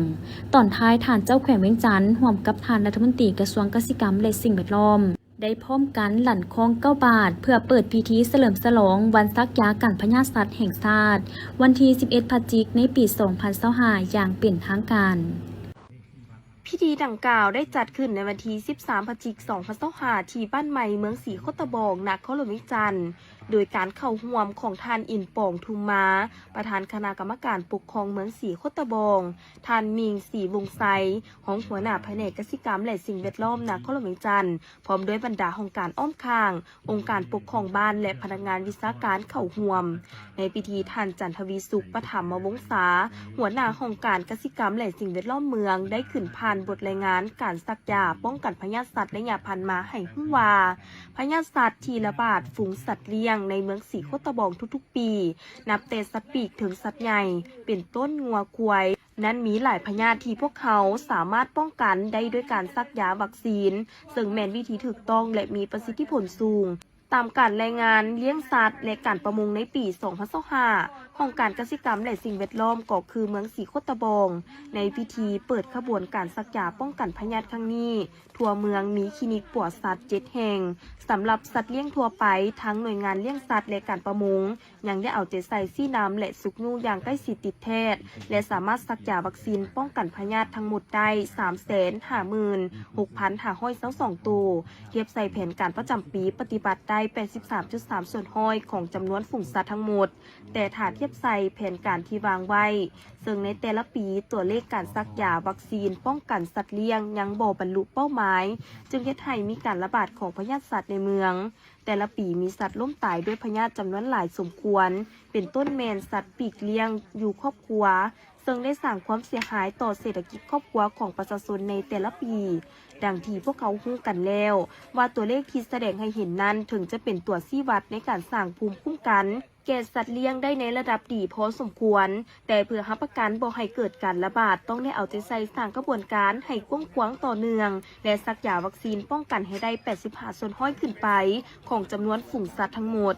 ຕອນທ້າຍ, ທ່ານເຈົ້າແຂວງວຽງຈັນ ຮ່ວມກັບທ່ານລັດຖະມົນຕີກະຊວງກະສິກຳ ແລະ ສິ່ງແວດລ້ອມ ໄດ້ພ້ອມກັນລັ່ນຄ້ອງເກົ້າບາດ ເພື່ອເປີດພິທີສະເຫຼີມສະຫຼອງວັນສັກຢາກັນພະຍາດສັດແຫ່ງຊາດ ວັນທີສິບເອັດ ພະຈິກ ໃນປີສອງພັນຊາວຫ້າ ຢ່າງເປັນທາງການ. ພິທີດັ່ງກ່າວໄດ້ຈັດຂຶ້ນໃນວັນທີສິບສາມ ພະຈິກ ສອງພັນຊາວຫ້າ ທີ່ບ້ານໃໝ່ເມືອງສີໂຄດຕະບອງ ນະຄອນຫຼວງວຽງຈັນ. ໂດຍການເຂົ້າຮ່ວມຂອງທ່ານ ອິນປອງ ທຸມມາ ປະທານຄະນະກຳມະການປົກຄອງເມືອງສີໂຄດຕະບອງ, ທ່ານ ມິງ ສີວົງໄຊ ຮອງຫົວໜ້າພະແນກກະສິກຳ ແລະ ສິ່ງແວດລ້ອມນະຄອນຫຼວງວຽງຈັນ, ພ້ອມດ້ວຍບັນດາຫ້ອງການອ້ອມຂ້າງ, ອົງການປົກຄອງບ້ານ ແລະ ພະນັກງານວິຊາການເຂົ້າຮ່ວມ. ໃນພິທີ, ທ່ານ ຈັນທະວີສຸກ ປະຖຳມະວົງສາ ຫົວໜ້າຫ້ອງການກະສິກຳ ແລະ ສິ່ງແວດລ້ອມເມືອງ ໄດ້ຂຶ້ນຜ່ານບົດລາຍງານການສັກຢາປ້ອງກັນພະຍາດສັດໄລຍະຜ່ານມາໃຫ້ຮູ້ວ່າ ພະຍາດສັດທີ່ລະບາດຝູງສັດລ້ຽງໃນເມືອງສີໂຄດຕະບອງທຸກໆປີ, ນັບແຕ່ສັດປີກເຖິງສັດໃຫຍ່ ເປັນຕົ້ນງົວຄວາຍ ນັ້ນມີຫຼາຍພະຍາດທີ່ພວກເຮົາສາມາດປ້ອງກັນໄດ້ດ້ວຍການສັກຢາວັກຊີນ, ເຊິ່ງແມ່ນວິທີຖືກຕ້ອງ ແລະ ມີປະສິດທິຜົນສູງ. ຕາມການລາຍງານລ້ຽງສັດ ແລະ ການປະມົງໃນປີສອງພັນຊາວຫ້າ ຫ້ອງການກະສິກຳ ແລະ ສິ່ງແວດລ້ອມ ກໍຄືເມືອງສີໂຄດຕະບອງ ໃນພິທີເປີດຂະບວນການສັກຢາປ້ອງກັນພະຍາດຄັ້ງນີ້, ທົ່ວເມືອງມີຄລີນິກປົວສັດເຈັດແຫ່ງ ສຳລັບສັດລ້ຽງທົ່ວໄປ, ທັງໜ່ວຍງານລ້ຽງສັດ ແລະ ການປະມົງ ຍັງໄດ້ເອົາໃຈໃສ່ຊີ້ນຳ ແລະ ຊຸກຍູ້ຢ່າງໃກ້ຊິດຕິດແທດ ແລະ ສາມາດສັກຢາວັກຊີນປ້ອງກັນພະຍາດທັງໝົດໄດ້ສາມແສນຫ້າໝື່ນຫົກພັນຫ້າຮ້ອຍຊາວສອງໂຕ, ທຽບໃສ່ແຜນການປະຈຳປີປະຕິບັດໄດ້ແປດສິບສາມຈຸດສາມສ່ວນຮ້ອຍຂອງຈຳນວນຝູງສັດທັງໝົດ. ແຕ່ຖ້າທຽບໃສ່ແຜນການທີ່ວາງໄວ້, ເຊິ່ງໃນແຕ່ລະປີຕົວເລກການສັກຢາວັກຊີນປ້ອງກັນສັດລ້ຽງຍັງບໍ່ບັນລຸເປົ້າໝາຍ, ຈຶ່ງເຮັດໃຫ້ມີການລະບາດຂອງພະຍາດສັດໃນເມືອງ. ແຕ່ລະປີມີສັດລົ້ມຕາຍດ້ວຍພະຍາດຈຳນວນຫຼາຍສົມຄວນ, ເປັນຕົ້ນແມ່ນສັດປີກລ້ຽງຢູ່ຄອບຄົວ, ເຊິ່ງໄດ້ສ້າງຄວາມເສຍຫາຍຕໍ່ເສດຖະກິດຄອບຄົວຂອງປະຊາຊົນໃນແຕ່ລະປີ. ດັ່ງທີ່ພວກເຮົາຮູ້ກັນແລ້ວວ່າຕົວເລກທີ່ສະແດງໃຫ້ເຫັນນັ້ນ ເຖິງຈະເປັນຕົວຊີ້ວັດໃນການສ້າງພູມຄຸ້ມກັນແກ່ສັດລ້ຽງໄດ້ໃນລະດັບດີພໍສົມຄວນ, ແຕ່ເພື່ອຮັບປະກັນບໍ່ໃຫ້ເກີດການລະບາດ, ຕ້ອງໄດ້ເອົາໃຈໃສ່ສ້າງຂະບວນການໃຫ້ກວ້າງຂວາງຕໍ່ເນື່ອງ ແລະ ສັກຢາວັກຊີນປ້ອງກັນໃຫ້ໄດ້ແປດສິບຫ້າສ່ວນຮ້ອຍຂຶ້ນໄປຂອງຈຳນວນຝູງສັດທັງໝົດ.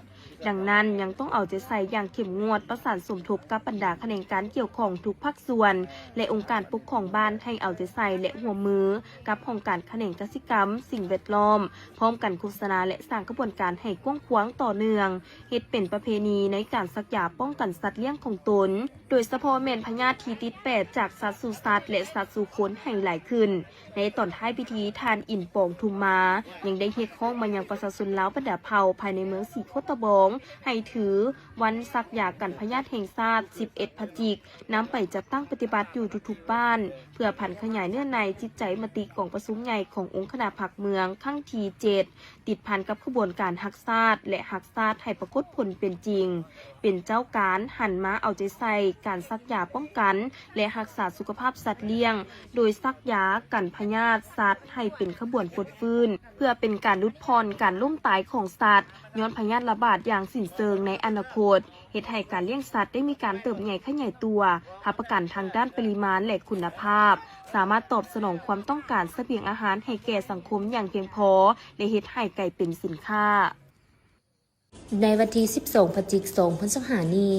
ດັ່ງນັ້ນ, ຍັງຕ້ອງເອົາໃຈໃສ່ຢ່າງເຂັ້ມງວດ, ປະສານສົມທົບກັບບັນດາຂະແໜງການກ່ຽວຂ້ອງທຸກພາກສ່ວນ ແລະ ອົງການປົກຄອງບ້ານໃຫ້ເອົາໃຈໃສ່ ແລະ ຮ່ວມມືກັບຫ້ອງການຂະແໜງກະສິກຳ, ສິ່ງແວດລ້ອມ, ພ້ອມກັນໂຄສະນາ ແລະ ສ້າງຂະບວນການໃຫ້ກວ້າງຂວາງຕໍ່ເນື່ອງ, ເຮັດເປັນປະເພນີໃນການສັກຢາປ້ອງກັນສັດລ້ຽງຂອງຕົນ, ໂດຍສະເພາະແມ່ນພະຍາດທີ່ຕິດແປດຈາກສັດສູ່ສັດ ແລະ ສັດສູ່ຄົນໃຫ້ຫຼາຍຂຶ້ນ. ໃນຕອນທ້າຍພິທີ, ທ່ານ ອິນປອງ ທຸມມາ ຍັງໄດ້ຮຽກຮ້ອງມາຍັງປະຊາຊົນລາວບັນດາເຜົ່າພາຍໃນເມືອງສີໂຄດຕະບອງ ໃຫ້ຖືວັນສັກຢາກັນພະຍາດແຫ່ງຊາດ ສິບເອັດພະຈິກ ນຳໄປຈັດຕັ້ງປະຕິບັດຢູ່ທຸກໆບ້ານ ເພື່ອຜັນຂະຫຍາຍເນື້ອໃນຈິດໃຈມະຕິກອງປະຊຸມໃຫຍ່ຂອງອົງຄະນະພັກເມືອງຄັ້ງທີເຈັດ ຕິດພັນກັບຂະບວນການຮັກຊາດ ແລະ ຮັກຊາດໃຫ້ປາກົດຜົນເປັນຈິງ. ເປັນເຈົ້າການຫັນມາເອົາໃຈໃສ່ການສັກຢາປ້ອງກັນ ແລະ ຮັກສາສຸຂະພາບສັດລ້ຽງ, ໂດຍສັກຢາກັນພະຍາດສັດໃຫ້ເປັນຂະບວນຟົດຟື້ນ, ເພື່ອເປັນການຫຼຸດຜ່ອນການລົ້ມຕາຍຂອງສັດຍ້ອນພະຍາດລະບາດຢ່າງສິ້ນເຊີງໃນອະນາຄົດ, ເຮັດໃຫ້ການລ້ຽງສັດໄດ້ມີການເຕີບໃຫຍ່ຂະຫຍາຍຕົວ, ຮັບປະກັນທາງດ້ານປະລິມານ ແລະ ຄຸນນະພາບ, ສາມາດຕອບສະໜອງຄວາມຕ້ອງການສະບຽງອາຫານໃຫ້ແກ່ສັງຄົມຢ່າງພຽງພໍ ແລະ ເຮັດໃຫ້ກາຍເປັນສິນຄ້າ. ໃນວັນທີສິບສອງພະຈິກ ສອງພັນຊາວຫ້ານີ້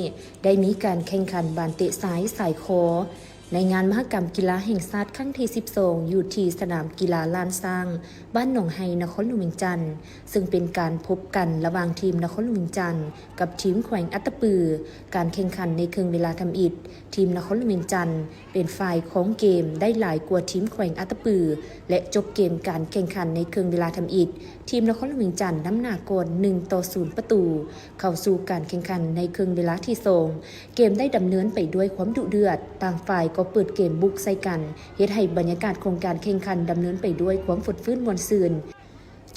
ໄດ້ມີການແຂ່ງຂັນບານເຕະຊາຍຊາຍຄໍ ໃນງານມະຫະກຳກິລາແຫ່ງຊາດຄັ້ງທີສິບສອງ ຢູ່ທີ່ສະໜາມກິລາລ້ານຊ້າງ ບ້ານໜອງໄຮ ນະຄອນຫຼວງວຽງຈັນ, ເຊິ່ງເປັນການພົບກັນລະຫວ່າງທີມນະຄອນຫຼວງວຽງຈັນ ກັບທີມແຂວງອັດຕະປື. ການແຂ່ງຂັນໃນເຄິ່ງເວລາທຳອິດ, ທີມນະຄອນຫຼວງວຽງຈັນ ເປັນຝ່າຍຄອງເກມໄດ້ຫຼາຍກວ່າທີມແຂວງອັດຕະປື ແລະ ຈົບເກມການແຂ່ງຂັນໃນເຄິ່ງເວລາທຳອິດ, ທີມນະຄອນຫຼວງວຽງຈັນນຳໜ້າກ່ອນ ໜຶ່ງຕໍ່ສູນປະຕູ. ເຂົ້າສູ່ການແຂ່ງຂັນໃນເຄິ່ງເວລາທີສອງ, ເກມໄດ້ດຳເນີນໄປດ້ວຍຄວາມດຸເດືອດ, ຕ່າງຝ່າຍກໍເປີດເກມບຸກໃສ່ກັນ, ເຮັດໃຫ້ບັນຍາກາດຂອງການແຂ່ງຂັນດຳເນີນໄປດ້ວຍຄວາມຟົດຟື້ນມ່ວນຊື່ນ.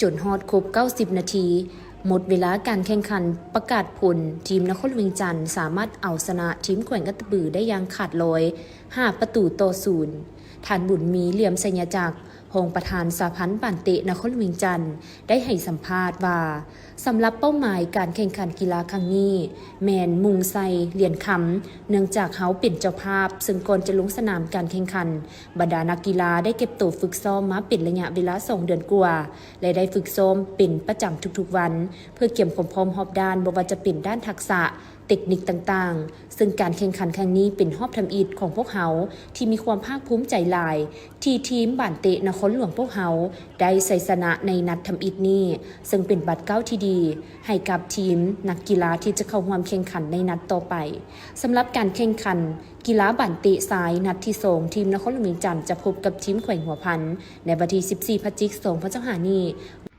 ຈົນຮອດຄົບເກົ້າສິບນາທີ, ໝົດເວລາການແຂ່ງຂັນ, ປະກາດຜົນ, ທີມນະຄອນຫຼວງວຽງຈັນສາມາດເອົາຊະນະທີມແຂວງອັດຕະປືໄດ້ຢ່າງຂາດລອຍ ຫ້າປະຕູຕໍ່ສູນ. ທ່ານ ບຸນມີ ຫຼຽມໄຊຍະຈັກ, ຮອງປະທານສະຫະພັນບານເຕະນະຄອນຫຼວງວຽງຈັນ ໄດ້ໃຫ້ສຳພາດວ່າ, ສຳລັບເປົ້າໝາຍການແຂ່ງຂັນກິລາຄັ້ງນີ້ ແມ່ນມຸ່ງໃສ່ຫຼຽນຄຳ, ເນື່ອງຈາກເຮົາເປັນເຈົ້າພາບ, ເຊິ່ງກ່ອນຈະລົງສະໜາມການແຂ່ງຂັນ, ບັນດານັກກິລາໄດ້ເກັບໂຕຝຶກຊ້ອມມາເປັນໄລຍະເວລາສອງເດືອນກວ່າ ແລະ ໄດ້ຝຶກຊ້ອມເປັນປະຈຳທຸກໆວັນ ເພື່ອກຽມຄວາມພ້ອມຮອບດ້ານ, ບໍ່ວ່າຈະເປັນດ້ານທັກສະ, ເຕັກນິກຕ່າງໆ, ເຊິ່ງການແຂ່ງຂັນຄັ້ງນີ້ເປັນຮອບທຳອິດຂອງພວກເຮົາ ທີ່ມີຄວາມພາກພູມໃຈຫຼາຍ ທີ່ທີມບານເຕະນະຄອນຫຼວງພວກເຮົາໄດ້ໄຊຊະນະໃນນັດທຳອິດນີ້, ເຊິ່ງເປັນບາດກ້າວທີ່ດີໃຫ້ກັບທີມນັກກິລາທີ່ຈະເຂົ້າຮ່ວມແຂ່ງຂັນໃນນັດຕໍ່ໄປ. ສຳລັບການແຂ່ງຂັນ ກິລາບານເຕະຊາຍນັດທີສອງ ທີມນະຄອນຫຼວງວຽງຈັນຈະພົບກັບທີມແຂວງຫົວພັນ ໃນວັນທີສິບສີ່ພະຈິກ ສອງພັນຊາວຫ້ານີ້.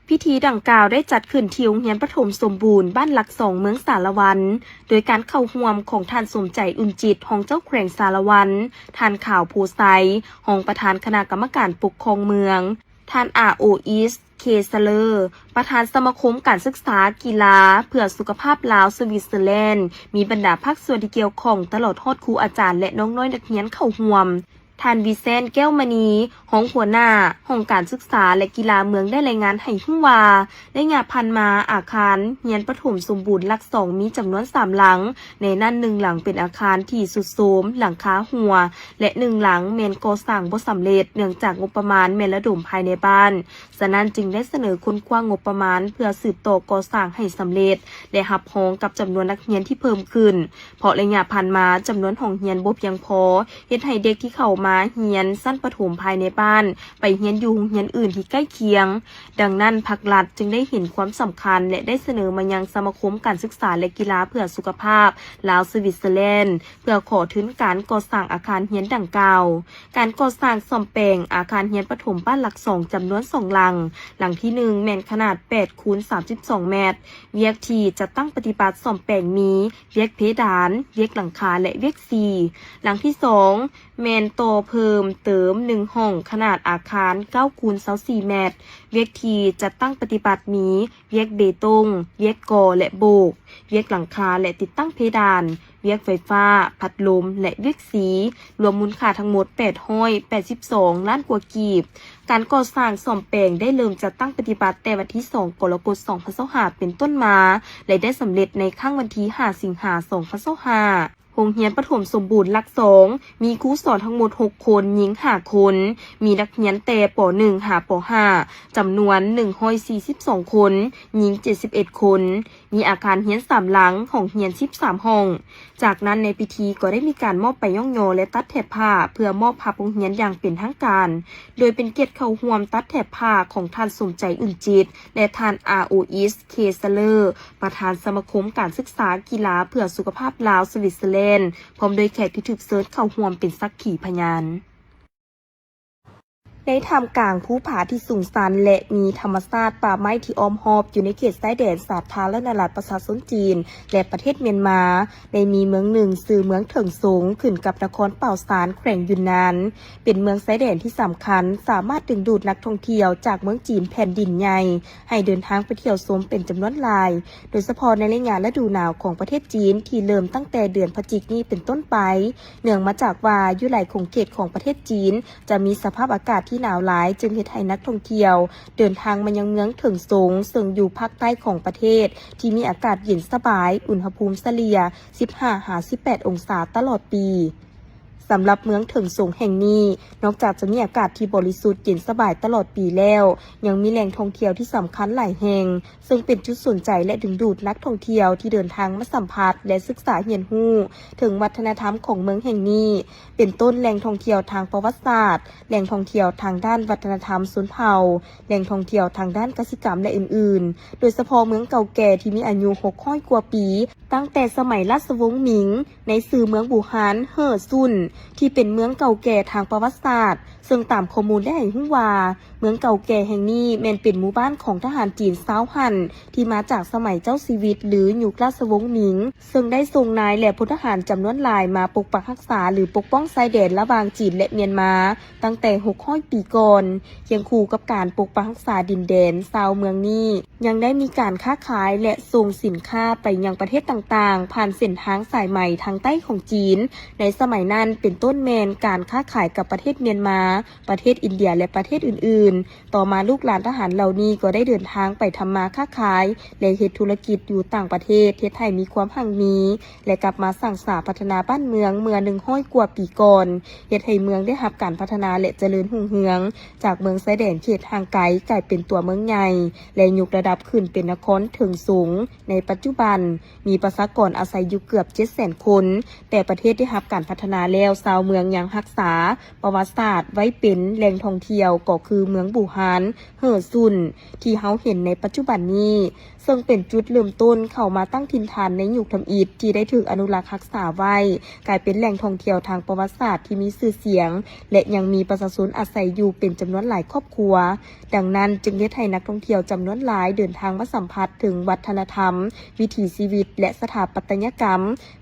ພິທີດັ່ງກ່າວໄດ້ຈັດຂຶ້ນທີ່ໂຮງຮຽນປະຖົມສົມບູນບ້ານຫຼັກສອງ ເມືອງສາລະວັນ ໂດຍການເຂົ້າຮ່ວມຂອງທ່ານ ສົມໃຈ ອຸ່ນຈິດ ຮອງເຈົ້າແຂວງສາລະວັນ, ທ່ານ ຂາວ ໂພໄຊ ຮອງປະທານຄະນະກຳມະການປົກຄອງເມືອງ, ທ່ານ ອາໂອອິສ ເຄສະເລີ ປະທານສະມາຄົມການສຶກສາກິລາເພື່ອສຸຂະພາບລາວ ສະວິດເຊີແລນ, ມີບັນດາພາກສ່ວນທີ່ກ່ຽວຂ້ອງ ຕະຫຼອດຮອດຄູອາຈານ ແລະ ນ້ອງນ້ອຍນັກຮຽນເຂົ້າຮ່ວມ. ທ່ານ ວິເຊນ ແກ້ວມະນີ ຮອງຫົວໜ້າຫ້ອງການສຶກສາ ແລະ ກິລາເມືອງ ໄດ້ລາຍງານໃຫ້ຮູ້ວ່າ ໄລຍະຜ່ານມາ ອາຄານຮຽນປະຖົມສົມບູນຫຼັກສອງ ມີຈຳນວນສາມຫຼັງ, ໃນນັ້ນໜຶ່ງຫຼັງເປັນອາຄານທີ່ຊຸດໂຊມ, ຫຼັງຄາຮົ່ວ ແລະ ໜຶ່ງຫຼັງແມ່ນກໍ່ສ້າງບໍ່ສຳເລັດ ເນື່ອງຈາກງົບປະມານແມ່ນລະດົມພາຍໃນບ້ານ. ສະນັ້ນຈຶ່ງໄດ້ສະເໜີຄົ້ນຄວ້າງົບປະມານເພື່ອສືບຕໍ່ກໍ່ສ້າງໃຫ້ສຳເລັດ ແລະ ຮັບຮອງກັບຈຳນວນນັກຮຽນທີ່ເພີ່ມຂຶ້ນ, ເພາະໄລຍະຜ່ານມາຈຳນວນຫ້ອງຮຽນບໍ່ພຽງພໍ, ເຮັດໃຫ້ເດັກທີ່ເຂົ້າມາຮຽນຊັ້ນປະຖົມພາຍໃນບ້ານ ໄປຮຽນຢູ່ໂຮງຮຽນອື່ນທີ່ໃກ້ຄຽງ. ດັ່ງນັ້ນ, ພັກລັດຈຶ່ງໄດ້ເຫັນຄວາມສຳຄັນ ແລະ ໄດ້ສະເໜີມາຍັງສະມາຄົມການສຶກສາ ແລະ ກິລາເພື່ອສຸຂະພາບລາວ ສະວິດເຊີແລນ ເພື່ອຂໍທຶນການກໍ່ສ້າງອາຄານຮຽນດັ່ງກ່າວ. ການກໍ່ສ້າງສ້ອມແປງອາຄານຮຽນປະຖົມບ້ານຫຼັກສອງ ຈຳນວນສອງຫຼັງ, ຫຼັງທີໜຶ່ງແມ່ນຂະໜາດແປດຄູນສາມສິບສອງແມັດ, ວຽກທີ່ຈັດຕັ້ງປະຕິບັດສ້ອມແປງມີ ວຽກເພດານ, ວຽກຫຼັງຄາ ແລະ ວຽກສີ. ຫຼັງທີສອງແມ່ນຕໍ່ເພີ່ມເຕີມໜຶ່ງຫ້ອງ, ຂະໜາດອາຄານເກົ້າຄູນຊາວສີ່ແມັດ, ວຽກທີ່ຈັດຕັ້ງປະຕິບັດມີ ວຽກເບຕົງ, ວຽກກໍ່ ແລະ ໂບກ, ວຽກຫຼັງຄາ ແລະ ຕິດຕັ້ງເພດານ, ວຽກໄຟຟ້າ, ພັດລົມ ແລະ ວຽກສີ, ລວມມູນຄ່າທັງໝົດແປດຮ້ອຍແປດສິບສອງລ້ານກວ່າກີບ. ການກໍ່ສ້າງສ້ອມແປງໄດ້ເລີ່ມຈັດຕັ້ງປະຕິບັດແຕ່ວັນທີສອງ ກໍລະກົດ ສອງພັນຊາວຫ້າ ເປັນຕົ້ນມາ ແລະ ໄດ້ສຳເລັດໃນຄ່ຳວັນທີຫ້າ ສິງຫາ ສອງພັນຊາວຫ້າ. ໂຮງຮຽນປະຖົມສົມບູນຫຼັກສອງ ມີຄູສອນທັງໝົດຫົກຄົນ, ຍິງຫ້າຄົນ, ມີນັກຮຽນແຕ່ ປໍໜຶ່ງ ຫາ ປໍຫ້າ ຈຳນວນໜຶ່ງຮ້ອຍສີ່ສິບສອງຄົນ, ຍິງເຈັດສິບເອັດຄົນ, ມີອາຄານຮຽນສາມຫຼັງ, ຫ້ອງຮຽນສິບສາມຫ້ອງ. ຈາກນັ້ນໃນພິທີກໍໄດ້ມີການມອບໃບຍ້ອງຍໍ ແລະ ຕັດແຖບຜ້າ ເພື່ອມອບຮັບໂຮງຮຽນຢ່າງເປັນທາງການ, ໂດຍເປັນກຽດເຂົ້າຮ່ວມຕັດແຖບຜ້າຂອງທ່ານ ສົມໃຈ ອຸ່ນຈິດ ແລະ ທ່ານ ອາໂອອິສ ເຄສະເລີ ປະທານສະມາຄົມການສຶກສາກິລາເພື່ອສຸຂະພາບລາວ ສະວິດເຊີແລນ ພ້ອມດ້ວຍແຂກທີ່ຖືກເຊີນເຂົ້າຮ່ວມເປັນສັກຂີພະຍານ. ໃນທ່າມກາງພູຜາທີ່ສູງຊັນ ແລະ ມີທຳມະຊາດປ່າໄມ້ທີ່ອ້ອມຮອບຢູ່ໃນເຂດຊາຍແດນສາທາລະນະລັດປະຊາຊົນຈີນ ແລະ ປະເທດມຽນມາ, ໄດ້ມີເມືອງໜຶ່ງຊື່ເມືອງເຖິງສົງ ຂຶ້ນກັບນະຄອນປາວຊານ ແຂວງຢຸນນານ. ເປັນເມືອງຊາຍແດນທີ່ສຳຄັນ, ສາມາດດຶງດູດນັກທ່ອງທ່ຽວຈາກເມືອງຈີນແຜ່ນດິນໃຫຍ່ ໃຫ້ເດີນທາງໄປທ່ຽວຊົມເປັນຈຳນວນຫຼາຍ, ໂດຍສະເພາະໃນໄລຍະລະດູໜາວຂອງປະເທດຈີນ ທີ່ເລີ່ມຕັ້ງແຕ່ເດືອນພະຈິກນີ້ເປັນຕົ້ນໄປ, ເນື່ອງມາຈາກວ່າຢູ່ຫຼາຍຂົງເຂດຂອງປະເທດຈີນຈະມີສະພາບອາກາດທີ່ໜາວຫຼາຍ, ຈຶ່ງເຮັດໃຫ້ນັກທ່ອງທ່ຽວເດີນທາງມາຍັງເມືອງເຖິງສົງ ເຊິ່ງຢູ່ພາກໃຕ້ຂອງປະເທດ ທີ່ມີອາກາດເຢັນສະບາຍ, ອຸນຫະພູມສະເລ່ຍສິບຫ້າຫາສິບແປດອົງສາຕະຫຼອດປີ. ສຳລັບເມືອງເຖິງສົງແຫ່ງນີ້, ນອກຈາກຈະມີອາກາດທີ່ບໍລິສຸດເຢັນສະບາຍຕະຫຼອດປີແລ້ວ, ຍັງມີແຫຼ່ງທ່ອງທ່ຽວທີ່ສຳຄັນຫຼາຍແຫ່ງ, ເຊິ່ງເປັນຈຸດສົນໃຈ ແລະ ດຶງດູດນັກທ່ອງທ່ຽວທີ່ເດີນທາງມາສຳຜັດ ແລະ ສຶກສາຮຽນຮູ້ເຖິງວັດທະນະທຳຂອງເມືອງແຫ່ງນີ້, ເປັນຕົ້ນແຫຼ່ງທ່ອງທ່ຽວທາງປະຫວັດສາດ, ແຫຼ່ງທ່ອງທ່ຽວທາງດ້ານວັດທະນະທຳຊົນເຜົ່າ, ແຫຼ່ງທ່ອງທ່ຽວທາງດ້ານກະສິກຳ ແລະ ອື່ນໆ, ໂດຍສະເພາະເມືອງເກົ່າແກ່ທີ່ມີອາຍຸຫົກຮ້ອຍກວ່າປີ, ຕັ້ງແຕ່ສະໄໝລາຊະວົງມິງ, ໃນຊື່ເມືອງບູຮານເຮີຊຸນ ທີ່ເປັນເມືອງເກົ່າແກ່ທາງປະຫວັດສາດ, ເຊິ່ງຕາມຂໍ້ມູນໄດ້ໃຫ້ຮູ້ວ່າ ເມືອງເກົ່າແກ່ແຫ່ງນີ້ແມ່ນເປັນໝູ່ບ້ານຂອງທະຫານຈີນຊາວຮັນ ທີ່ມາຈາກສະໄໝເຈົ້າຊີວິດ ຫຼື ຍຸກລາຊະວົງມິງ, ເຊິ່ງໄດ້ສົ່ງນາຍ ແລະ ພົນທະຫານຈຳນວນຫຼາຍມາປົກປັກຮັກສາ ຫຼື ປົກປ້ອງຊາຍແດນລະຫວ່າງຈີນ ແລະ ມຽນມາ ຕັ້ງແຕ່ຫົກຮ້ອຍປີກ່ອນ. ຄຽງຄູ່ກັບການປົກປັກຮັກສາດິນແດນ, ຊາວເມືອງນີ້ຍັງໄດ້ມີການຄ້າຂາຍ ແລະ ສົ່ງສິນຄ້າໄປຍັງປະເທດຕ່າງໆ ຜ່ານເສັ້ນທາງສາຍໄໝທາງໃຕ້ຂອງຈີນ. ໃນສະໄໝນັ້ນເປັນຕົ້ນແມ່ນການຄ້າຂາຍກັບປະເທດມຽນມາ, ປະເທດອິນເດຍ ແລະ ປະເທດອື່ນໆ. ຕໍ່ມາລູກຫຼານທະຫານເຫຼົ່ານີ້ກໍໄດ້ເດີນທາງໄປທຳມາຄ້າຂາຍ ແລະ ເຮັດທຸລະກິດຢູ່ຕ່າງປະເທດ, ເຮັດໃຫ້ມີຄວາມຮັ່ງມີ ແລະ ກັບມາສ້າງສາພັດທະນາບ້ານເມືອງເມື່ອໜຶ່ງຮ້ອຍກວ່າປີກ່ອນ, ເຮັດໃຫ້ເມືອງໄດ້ຮັບການພັດທະນາ ແລະ ຈະເລີນຮຸ່ງເຮືອງ, ຈາກເມືອງຊາຍແດນເຂດຫ່າງໄກ ກາຍເປັນຕົວເມືອງໃຫຍ່ ແລະ ຍົກລະດັບຂຶ້ນເປັນນະຄອນເຖິງສົງໃນປັດຈຸບັນ, ມີປະຊາກອນອາໄສຢູ່ເກືອບເຈັດແສນຄົນ. ແຕ່ປະເທດໄດ້ຮັບການພັດທະນາແລ້ວ, ຊາວເມືອງຍັງຮັກສາປະຫວັດສາດໄວ້ ໄດ້ເປັນແຫຼ່ງທ່ອງທ່ຽວກໍຄືເມືອງບູຮານ ເຫີຊຸນ ທີ່ເຮົາເຫັນໃນປັດຈຸບັນນີ້, ເຊິ່ງເປັນຈຸດເລີ່ມຕົ້ນເຂົ້າມາຕັ້ງຖິ່ນຖານໃນຍຸກທຳອິດ ທີ່ໄດ້ຖືກອະນຸລັກຮັກສາໄວ້, ກາຍເປັນແຫຼ່ງທ່ອງທ່ຽວທາງປະຫວັດສາດທີ່ມີຊື່ສຽງ ແລະ ຍັງມີປະຊາຊົນອາໄສຢູ່ເປັນຈຳນວນຫຼາຍຄອບຄົວ. ດັ່ງນັ້ນຈຶ່ງເຮັດໃຫ້ນັກທ່ອງທ່ຽວຈຳນວນຫຼາຍເດີນທາງມາສຳຜັດເຖິງວັດທະນະທຳ, ວິຖີຊີວິດ ແລະ ສະຖາປັດຕະຍະກຳ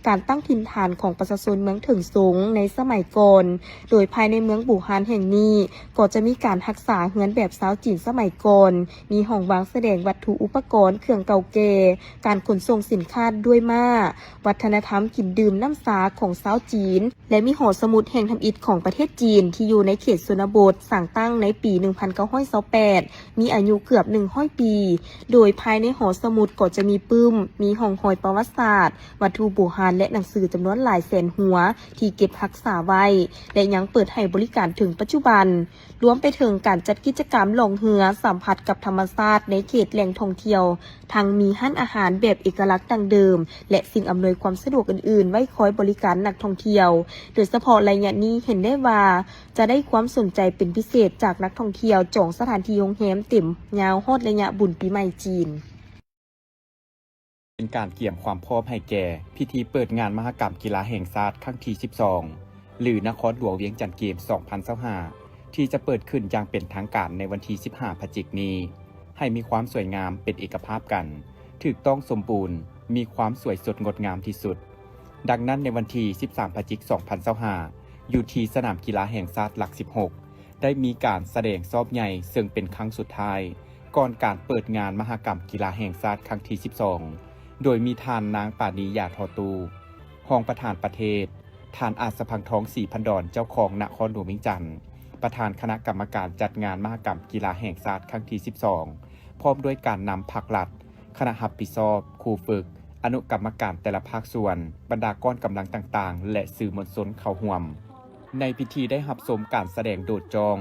ການຕັ້ງຖິ່ນຖານຂອງປະຊາຊົນເມືອງເຖິງສົງໃນສະໄໝກ່ອນ, ໂດຍພາຍໃນເມືອງບູຮານແຫ່ງນີ້ ກໍຈະມີການຮັກສາເຮືອນແບບຊາວຈີນສະໄໝກ່ອນ, ມີຫ້ອງວາງສະແດງວັດຖຸອຸປະກອນເຄື່ອງເກົ່າແກ່, ການຂົນສົ່ງສິນຄ້າດ້ວຍມ້າ, ວັດທະນະທຳກິນດື່ມນ້ຳຊາຂອງຊາວຈີນ ແລະ ມີຫໍສະໝຸດແຫ່ງທຳອິດຂອງປະເທດຈີນທີ່ຢູ່ໃນເຂດຊົນນະບົດ, ສ້າງຕັ້ງໃນປີໜຶ່ງພັນເກົ້າຮ້ອຍຊາວແປດ, ມີອາຍຸເກືອບໜຶ່ງຮ້ອຍປີ, ໂດຍພາຍໃນຫໍສະໝຸດກໍຈະມີປຶ້ມ, ມີຮ່ອງຮອຍປະຫວັດສາດ, ວັດຖຸບູຮານ ແລະ ໜັງສືຈຳນວນຫຼາຍແສນຫົວທີ່ເກັບຮັກສາໄວ້ ແລະ ຍັງເປີດໃຫ້ບໍລິການເຖິງປັດຈຸບັນ, ລວມໄປເຖິງການຈັດກິດຈະກຳລ່ອງເຮືອສຳຜັດກັບທຳມະຊາດໃນເຂດແຫຼ່ງທ່ອງທ່ຽວ, ທັງມີຮ້ານອາຫານແບບເອກະລັກດັ້ງເດີມ ແລະ ສິ່ງອຳນວຍຄວາມສະດວກອື່ນໆ ໄວ້ຄອຍບໍລິການນັກທ່ອງທ່ຽວ, ໂດຍສະເພາະໄລຍະນີ້ເຫັນໄດ້ວ່າຈະໄດ້ຄວາມສົນໃຈເປັນພິເສດຈາກນັກທ່ອງທ່ຽວຈອງສະຖານທີ່ໂຮງແຮມເຕັມຍາວຮອດໄລຍະບຸນປີໃໝ່ຈີນ. ເປັນການກຽມຄວາມພ້ອມໃຫ້ແກ່ພິທີເປີດງານມະຫະກຳກິລາແຫ່ງຊາດຄັ້ງທີສິບສອງ ຫຼື ນະຄອນຫຼວງວຽງຈັນເກມສອງພັນຊາວຫ້າ ທີ່ຈະເປີດຂຶ້ນຢ່າງເປັນທາງການໃນວັນທີສິບຫ້າ ພະຈິກນີ້ ໃຫ້ມີຄວາມສວຍງາມເປັນເອກະພາບກັນ, ຖືກຕ້ອງສົມບູນ, ມີຄວາມສວຍສົດງົດງາມທີ່ສຸດ. ດັ່ງນັ້ນໃນວັນທີສິບສາມ ພະຈິກ ສອງພັນຊາວຫ້າ ຢູ່ທີ່ສະໜາມກິລາແຫ່ງຊາດຫຼັກສິບຫົກ ໄດ້ມີການສະແດງຊອບໃຫຍ່ ເຊິ່ງເປັນຄັ້ງສຸດທ້າຍ ກ່ອນການເປີດງານມະຫະກຳກິລາແຫ່ງຊາດຄັ້ງທີສິບສອງ ໂດຍມີທ່ານນາງ ປານີ ຢາທໍ່ຕູ້ ຮອງປະທານປະເທດ, ທ່ານ ອາດສະພັງທອງ ສີພັນດອນ ເຈົ້າຄອງນະຄອນຫຼວງວຽງຈັນ ປະທານຄະນະກຳມະການຈັດງານມະຫະກຳກິລາແຫ່ງຊາດຄັ້ງທີສິບສອງ ພ້ອມດ້ວຍການນຳພັກລັດ, ຄະນະຮັບຜິດຊອບ, ຄູຝຶກ, ອະນຸກຳມະການແຕ່ລະພາກສ່ວນ, ບັນດາກ້ອນກຳລັງຕ່າງໆ ແລະ ສື່ມວນຊົນເຂົ້າຮ່ວມ. ໃນພິທີໄດ້ຮັບຊົມການສະແດງໂດດຈ້ອງ,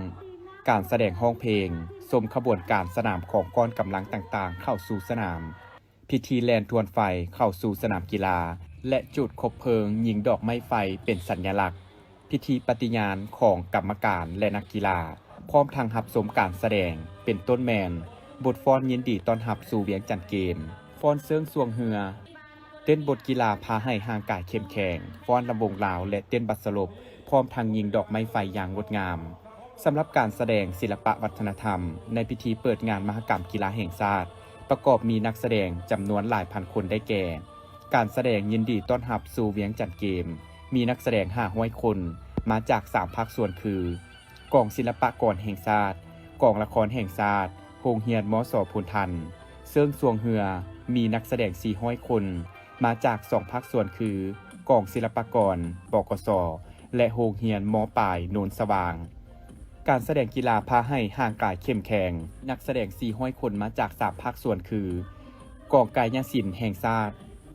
ການສະແດງຮ້ອງເພງ, ຊົມຂະບວນການສະໜາມຂອງກ້ອນກຳລັງຕ່າງໆເຂົ້າສູ່ສະໜາມ, ພິທີແລ່ນທວນໄຟເຂົ້າສູ່ສະໜາມກິລາ ແລະ ຈູດຄົບເພີງຍິງດອກໄມ້ໄຟເປັນສັນຍະລັກ, ພິທີປະຕິຍານຂອງກຳມະການ ແລະ ນັກກິລາ, ພ້ອມທັງຮັບຊົມການສະແດງ ເປັນຕົ້ນແມ່ນ ບົດຟ້ອນຍິນດີຕ້ອນຮັບສູ່ວຽງຈັນເກມ, ຟ້ອນເຊີງຊ່ວງເຮືອ, ເຕັ້ນບົດກິລາພາໃຫ້ຮ່າງກາຍເຂັ້ມແຂງ, ຟ້ອນລຳວົງລາວ ແລະ ເຕັ້ນບັດສະຫຼົບ, ພ້ອມທັງຍິງດອກໄມ້ໄຟຢ່າງງົດງາມ. ສຳລັບການສະແດງສິລະປະວັດທະນະທຳ ໃນພິທີເປີດງານມະຫະກຳກິລາແຫ່ງຊາດ ປະກອບມີນັກສະແດງຈຳນວນຫຼາຍພັນຄົນ ໄດ້ແກ່ ການສະແດງຍິນດີຕ້ອນຮັບສູ່ວຽງຈັນເກມ ມີນັກສະແດງຫ້າຮ້ອຍຄົນ ມາຈາກສາມພາກສ່ວນຄື ກອງສິລະປາກອນແຫ່ງຊາດ, ກອງລະຄອນແຫ່ງຊາດ, ໂຮງຮຽນ ມສ ໂພນທັນ, ເຊີງຊ່ວງເຮືອ ມີນັກສະແດງສີ່ຮ້ອຍຄົນ ມາຈາກສອງພາກສ່ວນຄື ກອງສິລະປາກອນ ປກສ ແລະ ໂຮງຮຽນ ມ.ປາຍ ໂນນສະຫວ່າງ. ການສະແດງກິລາພາໃຫ້ຮ່າງກາຍເຂັ້ມແຂງ, ນັກສະແດງສີ່ຮ້ອຍຄົນ ມາຈາກສາມພາກສ່ວນຄື ກອງກາຍຍະສິນແຫ່ງຊາດ,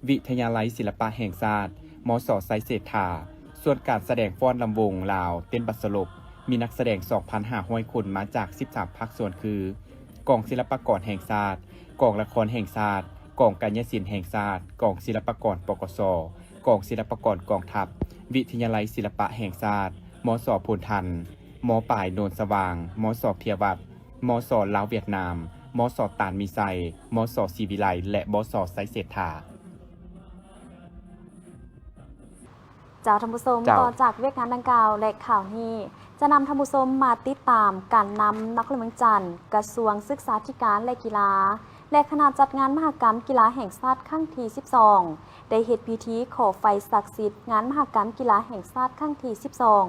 ວິທະຍາໄລສິລະປະແຫ່ງຊາດ, ມສ ໄຊເສດຖາ. ສ່ວນການສະແດງຟ້ອນລຳວົງລາວ ເຕັ້ນບັດສະຫຼົບ ມີນັກສະແດງສອງພັນຫ້າຮ້ອຍຄົນ ມາຈາກສິບສາມພາກສ່ວນຄື ກອງສິລະປາກອນແຫ່ງຊາດ, ກອງລະຄອນແຫ່ງຊາດ, ກອງກາຍຍະສິນແຫ່ງຊາດ, ກອງສິລະປາກອນ ປກສ, ກອງສິລະປາກອນກອງທັບ, ວິທະຍາໄລສິລະປະແຫ່ງຊາດ, ມສ ໂພນທັນ, ມ.ປາຍ ໂນນສະຫວ່າງ, ມສ ເພຍວັດ, ມສ ລາວຫວຽດນາມ, ມສ ຕານມີໄຊ, ມສ ສີວິໄລ ແລະ ມສ ໄຊເສດຖາ. ເຈົ້າ ທ່ານຜູ້ຊົມ, ເຈົ້າ ຕໍ່ຈາກວຽກງານດັ່ງກ່າວ ແລະ ຂ່າວນີ້ ຈະນຳທ່ານຜູ້ຊົມມາຕິດຕາມການນຳນະຄອນຫຼວງວຽງຈັນ, ກະຊວງສຶກສາທິການ ແລະ ກິລາ ແລະ ຄະນະຈັດງານມະຫະກຳກິລາແຫ່ງຊາດຄັ້ງທີສິບສອງ ໄດ້ເຮັດພິທີຂໍໄຟສັກສິດງານມະຫະກຳກິລາແຫ່ງຊາດຄັ້ງທີສິບສອງ.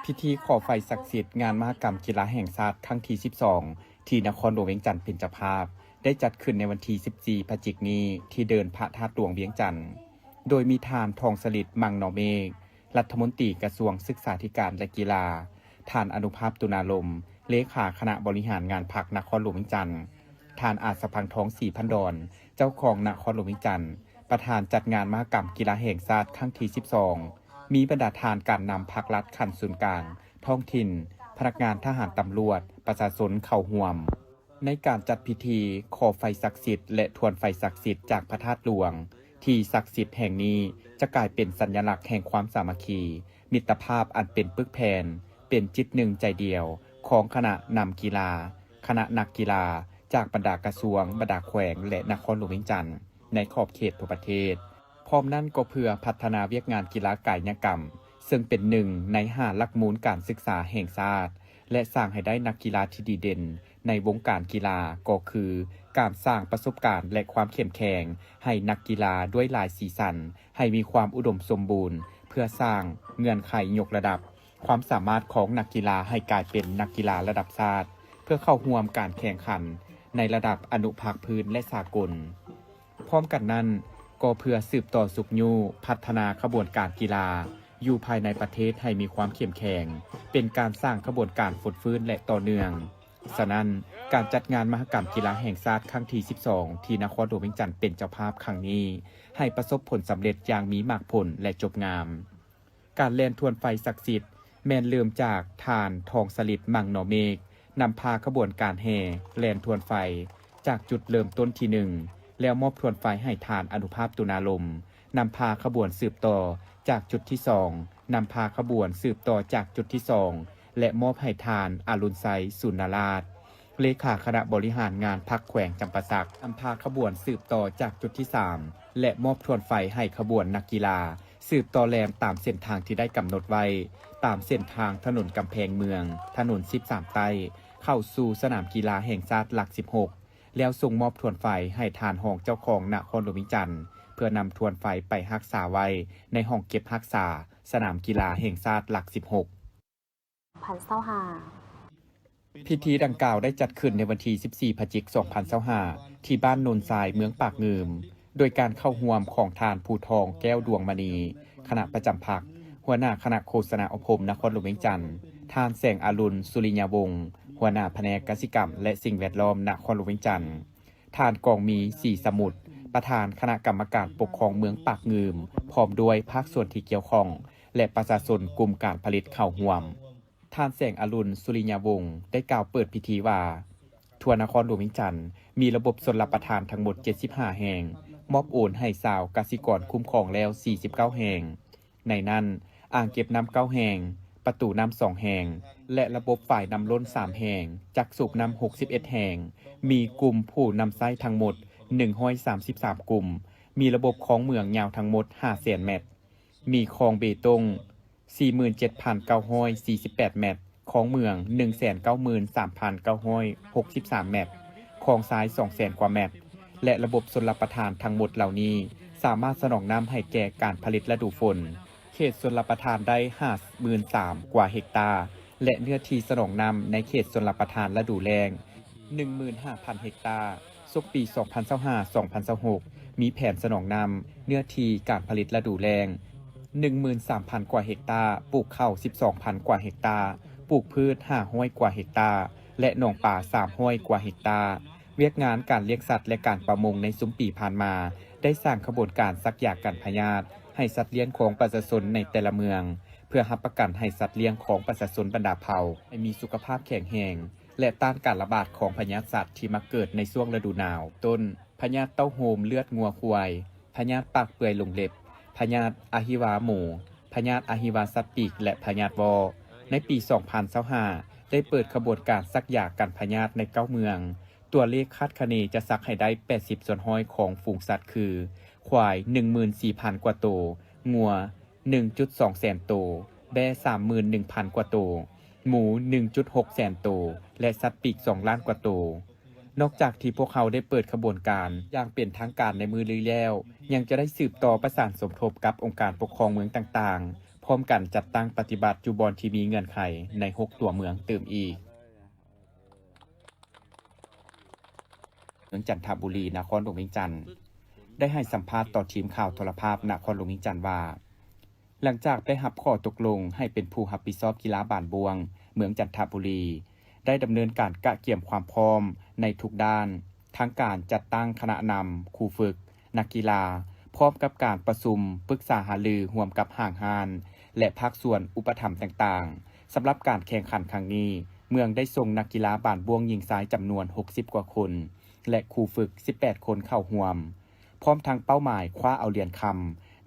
ພິທີຂໍໄຟສັກສິດງານມະຫະກຳກິລາແຫ່ງຊາດຄັ້ງທີສິບສອງ ທີ່ນະຄອນຫຼວງວຽງຈັນເປັນເຈົ້າພາບ ໄດ້ຈັດຂຶ້ນໃນວັນທີສິບສີ່ ພະຈິກນີ້ ທີ່ເດີ່ນພະທາດຫຼວງວຽງຈັນ, ໂດຍມີທ່ານ ທອງສະລິດ ມັງນໍເມກ ລັດຖະມົນຕີກະຊວງສຶກສາທິການ ແລະ ກິລາ, ທ່ານ ອະນຸພາບ ຕຸນາລົມ ເລຂາຄະນະບໍລິຫານງານພັກນະຄອນຫຼວງວຽງຈັນ, ທ່ານ ອາດສະພັງທອງ ສີພັນດອນ ເຈົ້າຄອງນະຄອນຫຼວງວຽງຈັນ, ປະທານຈັດງານມະຫະກຳກິລາແຫ່ງຊາດຄັ້ງທີສິບສອງ, ມີບັນດາທ່ານການນຳພັກລັດຂັ້ນສູນກາງ, ທ້ອງຖິ່ນ, ພະນັກງານທະຫານ, ຕຳຫຼວດ, ປະຊາຊົນເຂົ້າຮ່ວມ. ໃນການຈັດພິທີຂໍໄຟສັກສິດ ແລະ ທວນໄຟສັກສິດຈາກພະທາດຫຼວງທີ່ສັກສິດແຫ່ງນີ້ ຈະກາຍເປັນສັນຍະລັກແຫ່ງຄວາມສາມັກຄີ, ມິດຕະພາບອັນເປັນປຶກແຜ່ນ, ເ ປັນຈິດໜຶ່ງໃຈດຽວຂອງຄະນະນຳກິລາ, ຄະນະນັກກິລາຈາກບັນດາກະຊວງ, ບັນດາແຂວງ ແລະ ນະຄອນຫຼວງວຽງຈັນ ໃນຂອບເຂດທົ່ວປະເທດ. ພ້ອມນັ້ນກໍເພື່ອພັດທະນາວຽກງານກິລາກາຍຍະກຳ, ເຊິ່ງເປັນໜຶ່ງໃນຫ້າຫຼັກມູນການສຶກສາແຫ່ງຊາດ ແລະ ສ້າງໃຫ້ໄດ້ນັກກິລາທີ່ດີເດັ່ນໃນວົງການກິລາ ກໍຄືການສ້າງປະສົບການ ແລະ ຄວາມເຂັ້ມແຂງໃຫ້ນັກກິລາດ້ວຍຫຼາຍສີສັນ ໃຫ້ມີຄວາມອຸດົມສົມບູນ ເພື່ອສ້າງເງື່ອນໄຂຍົກລະດັບຄວາມສາມາດຂອງນັກກິລາໃຫ້ກາຍເປັນນັກກິລາລະດັບຊາດ ເພື່ອເຂົ້າຮ່ວມການແຂ່ງຂັນໃນລະດັບອະນຸພາກພື້ນ ແລະ ສາກົນ. ພ້ອມກັນນັ້ນ, ກໍເພື່ອສືບຕໍ່ຊຸກຍູ້ພັດທະນາຂະບວນການກິລາຢູ່ພາຍໃນປະເທດໃຫ້ມີຄວາມເຂັ້ມແຂງ, ເປັນການສ້າງຂະບວນການຟົດຟື້ນ ແລະ ຕໍ່ເນື່ອງ. ສະນັ້ນ, ການຈັດງານມະຫະກຳກິລາແຫ່ງຊາດຄັ້ງທີສິບສອງ ທີ່ນະຄອນຫຼວງວຽງຈັນເປັນເຈົ້າພາບຄັ້ງນີ້ ໃຫ້ປະສົບຜົນສຳເລັດຢ່າງມີໝາກຜົນ ແລະ ຈົບງາມ. ການແລ່ນທວນໄຟສັກສິດ ແມ່ນເລີ່ມຈາກທ່ານ ທອງສະລິດ ມັງນໍເມກ ນຳພາຂະບວນການແຫ່ແລ່ນທວນໄຟຈາກຈຸດເລີ່ມຕົ້ນທີໜຶ່ງ ແລ້ວມອບທວນໄຟໃຫ້ທ່ານ ອະນຸພາບ ຕຸນາລົມ ນຳພາຂະບວນສືບຕໍ່ຈາກຈຸດທີສອງ, ນຳພາຂະບວນສືບຕໍ່ຈາກຈຸດທີສອງ ແລະ ມອບໃຫ້ທ່ານ ອະລຸນໄຊ ສູນນະລາດ ເລຂາຄະນະບໍລິຫານງານພັກແຂວງຈຳປາສັກ ນຳພາຂະບວນສືບຕໍ່ຈາກຈຸດທີສາມ ແລະ ມອບທວນໄຟໃຫ້ຂະບວນນັກກິລາ ສືບຕໍ່ແລ່ນຕາມເສັ້ນທາງທີ່ໄດ້ກຳນົດໄວ້, ຕາມເສັ້ນທາງຖະໜົນກຳແພງເມືອງ, ຖະໜົນສິບສາມໃຕ້, ເຂົ້າສູ່ສະໜາມກິລາແຫ່ງຊາດຫຼັກສິບຫົກ ແລ້ວສົ່ງມອບທວນໄຟໃຫ້ທ່ານຮອງເຈົ້າຄອງນະຄອນຫຼວງວຽງຈັນ ເພື່ອນຳທວນໄຟໄປຮັກສາໄວ້ໃນຫ້ອງເກັບຮັກສາສະໜາມກິລາແຫ່ງຊາດຫຼັກສິບຫົກ. ພັນຊາວຫ້າ ພິທີດັ່ງກ່າວໄດ້ຈັດຂຶ້ນໃນວັນທີສິບສີ່ ພະຈິກ ສອງພັນຊາວຫ້າ ທີ່ບ້ານໂນນຊາຍ ເມືອງປາກງື່ມ ໂດຍການເຂົ້າຮ່ວມຂອງທ່ານ ພູທອງ ແກ້ວດວງມະນີ ຄະນະປະຈຳພັກ, ຫົວໜ້າຄະນະໂຄສະນາອົບຮົມນະຄອນຫຼວງວຽງຈັນ, ທ່ານ ແສງອາລຸນ ສຸລິຍະວົງ ຫົວໜ້າພະແນກກະສິກຳ ແລະ ສິ່ງແວດລ້ອມນະຄອນຫຼວງວຽງຈັນ, ທ່ານ ກອງມີ ສີສະໝຸດ ປະທານຄະນະກຳມະການປົກຄອງເມືອງປາກງື່ມ ພ້ອມດ້ວຍພາກສ່ວນທີ່ກ່ຽວຂ້ອງ ແລະ ປະຊາຊົນກຸ່ມການຜະລິດເຂົ້າຮ່ວມ. ທ່ານ ແສງອາລຸນ ສຸລິຍະວົງ ໄດ້ກ່າວເປີດພິທີວ່າ, ທົ່ວນະຄອນຫຼວງວຽງຈັນ ມີລະບົບຊົນລະປະທານທັງໝົດເຈັດສິບຫ້າແຫ່ງ, ມອບໂອນໃຫ້ຊາວກະສິກອນຄຸ້ມຄອງແລ້ວສີ່ສິບເກົ້າແຫ່ງ. ໃນນັ້ນ, ອ່າງເກັບນ້ຳເກົ້າແຫ່ງ, ປະຕູນ້ຳສອງແຫ່ງ ແລະ ລະບົບຝາຍນ້ຳລົ້ນສາມແຫ່ງ, ຈັກສູບນ້ຳຫົກສິບເອັດແຫ່ງ, ມີກຸ່ມຜູ້ນຳໃຊ້ທັງໝົດໜຶ່ງຮ້ອຍສາມສິບສາມກຸ່ມ, ມີລະບົບຄອງເໝືອງຍາວທັງໝົດຫ້າແສນແມັດ, ມີຄອງເບຕົງ ສີ່ໝື່ນເຈັດພັນເກົ້າຮ້ອຍສີ່ສິບແປດແມັດ, ຄອງເໝືອງ ໜຶ່ງແສນເກົ້າໝື່ນສາມພັນເກົ້າຮ້ອຍຫົກສິບສາມແມັດ, ຄອງຊາຍສອງແສນກວ່າແມັດ ແລະ ລະບົບຊົນລະປະທານທັງໝົດເຫຼົ່ານີ້ ສາມາດສະໜອງນ້ຳໃຫ້ແກ່ການຜະລິດລະດູຝົນ. ເຂດຊົນລະປະທານໄດ້ຫ້າໝື່ນສາມກວ່າເຮັກຕາ ແລະ ເນື້ອທີ່ສະໜອງນ້ຳໃນເຂດຊົນລະປະທານລະດູແລ້ງ ໜຶ່ງໝື່ນຫ້າພັນເຮັກຕາ. ສົກປີສອງພັນຊາວຫ້າ ສອງພັນຊາວຫົກ ມີແຜນສະໜອງນ້ຳເນື້ອທີ່ການຜະລິດລະດູແລ້ງ ໜຶ່ງໝື່ນສາມພັນກວ່າເຮັກຕາ, ປູກເຂົ້າສິບສອງພັນກວ່າເຮັກຕາ, ປູກພືດຫ້າຮ້ອຍກວ່າເຮັກຕາ ແລະ ໜອງປາສາມຮ້ອຍກວ່າເຮັກຕາ. ວຽກງານການລ້ຽງສັດ ແລະ ການປະມົງໃນຊຸມປີຜ່ານມາ ໄດ້ສ້າງຂະບວນການສັກຢາກັນພະຍາດໃຫ້ສັດລ້ຽງຂອງປະຊາຊົນໃນແຕ່ລະເມືອງ ເພື່ອຮັບປະກັນໃຫ້ສັດລ້ຽງຂອງປະຊາຊົນບັນດາເຜົ່າໃຫ້ມີສຸຂະພາບແຂງແຮງ ແລະ ຕ້ານການລະບາດຂອງພະຍາດສັດທີ່ມັກເກີດໃນຊ່ວງລະດູໜາວ, ຕົ້ນ ພະຍາດເຕົ້າໂຮມເລືອດງົວຄວາຍ, ພະຍາດປາກເປື່ອຍລົງເລັບ, ພະຍາດອະຫິວາໝູ, ພະຍາດອະຫິວາສັດປີກ ແລະ ພະຍາດວໍ້. ໃນປີສອງພັນຊາວຫ້າ ໄດ້ເປີດຂະບວນການສັກຢາກັນພະຍາດໃນເກົ້າເມືອງ. ຕົວເລກຄາດຄະເນຈະສັກໃຫ້ໄດ້ແປດສິບສ່ວນຮ້ອຍຂອງຝູງສັດຄື ຄວາຍໜຶ່ງໝື່ນສີ່ພັນກວ່າໂຕ, ງົວໜຶ່ງຈຸດສອງແສນໂຕ, ແບ້ສາມໝື່ນໜຶ່ງພັນກວ່າໂຕ, ໝູໜຶ່ງຈຸດຫົກແສນໂຕ ແລະ ສັດປີກສອງລ້ານກວ່າໂຕ. ນອກຈາກທີ່ພວກເຮົາໄດ້ເປີດຂະບວນການຢ່າງເປັນທາງການໃນມື້ນີ້ແລ້ວ, ຍັງຈະໄດ້ສືບຕໍ່ປະສານສົມທົບກັບອົງການປົກຄອງເມືອງຕ່າງໆ, ພ້ອມກັນຈັດຕັ້ງປະຕິບັດຢູ່ບ່ອນທີ່ມີເງື່ອນໄຂໃນຫົກຕົວເມືອງຕື່ມອີກ. ເມືອງຈັນທະບູລີ, ນະຄອນຫຼວງວຽງຈັນ ໄດ້ໃຫ້ສຳພາດຕໍ່ທີມຂ່າວໂທລະພາບນະຄອນຫຼວງວຽງຈັນວ່າ, ຫຼັງຈາກໄດ້ຮັບຂໍ້ຕົກລົງໃຫ້ເປັນຜູ້ຮັບຜິດຊອບກິລາບານບ້ວງເມືອງຈັນທະບູລີ ໄດ້ດຳເນີນການກະກຽມຄວາມພ້ອມໃນທຸກດ້ານ, ທັງການຈັດຕັ້ງຄະນະນຳ, ຄູຝຶກ, ນັກກິລາ, ພ້ອມກັບການປະຊຸມປຶກສາຫາລືຮ່ວມກັບຫ້າງຮ້ານ ແລະ ພາກສ່ວນອຸປະຖຳຕ່າງໆ. ສຳລັບການແຂ່ງຂັນຄັ້ງນີ້, ເມືອງໄດ້ສົ່ງນັກກິລາບານບ້ວງຍິງຊາຍຈຳນວນຫົກສິບກວ່າຄົນ ແລະ ຄູຝຶກສິບແປດຄົນເຂົ້າຮ່ວມ, ພ້ອມທັງເປົ້າໝາຍຄວ້າເອົາຫຼຽນຄຳ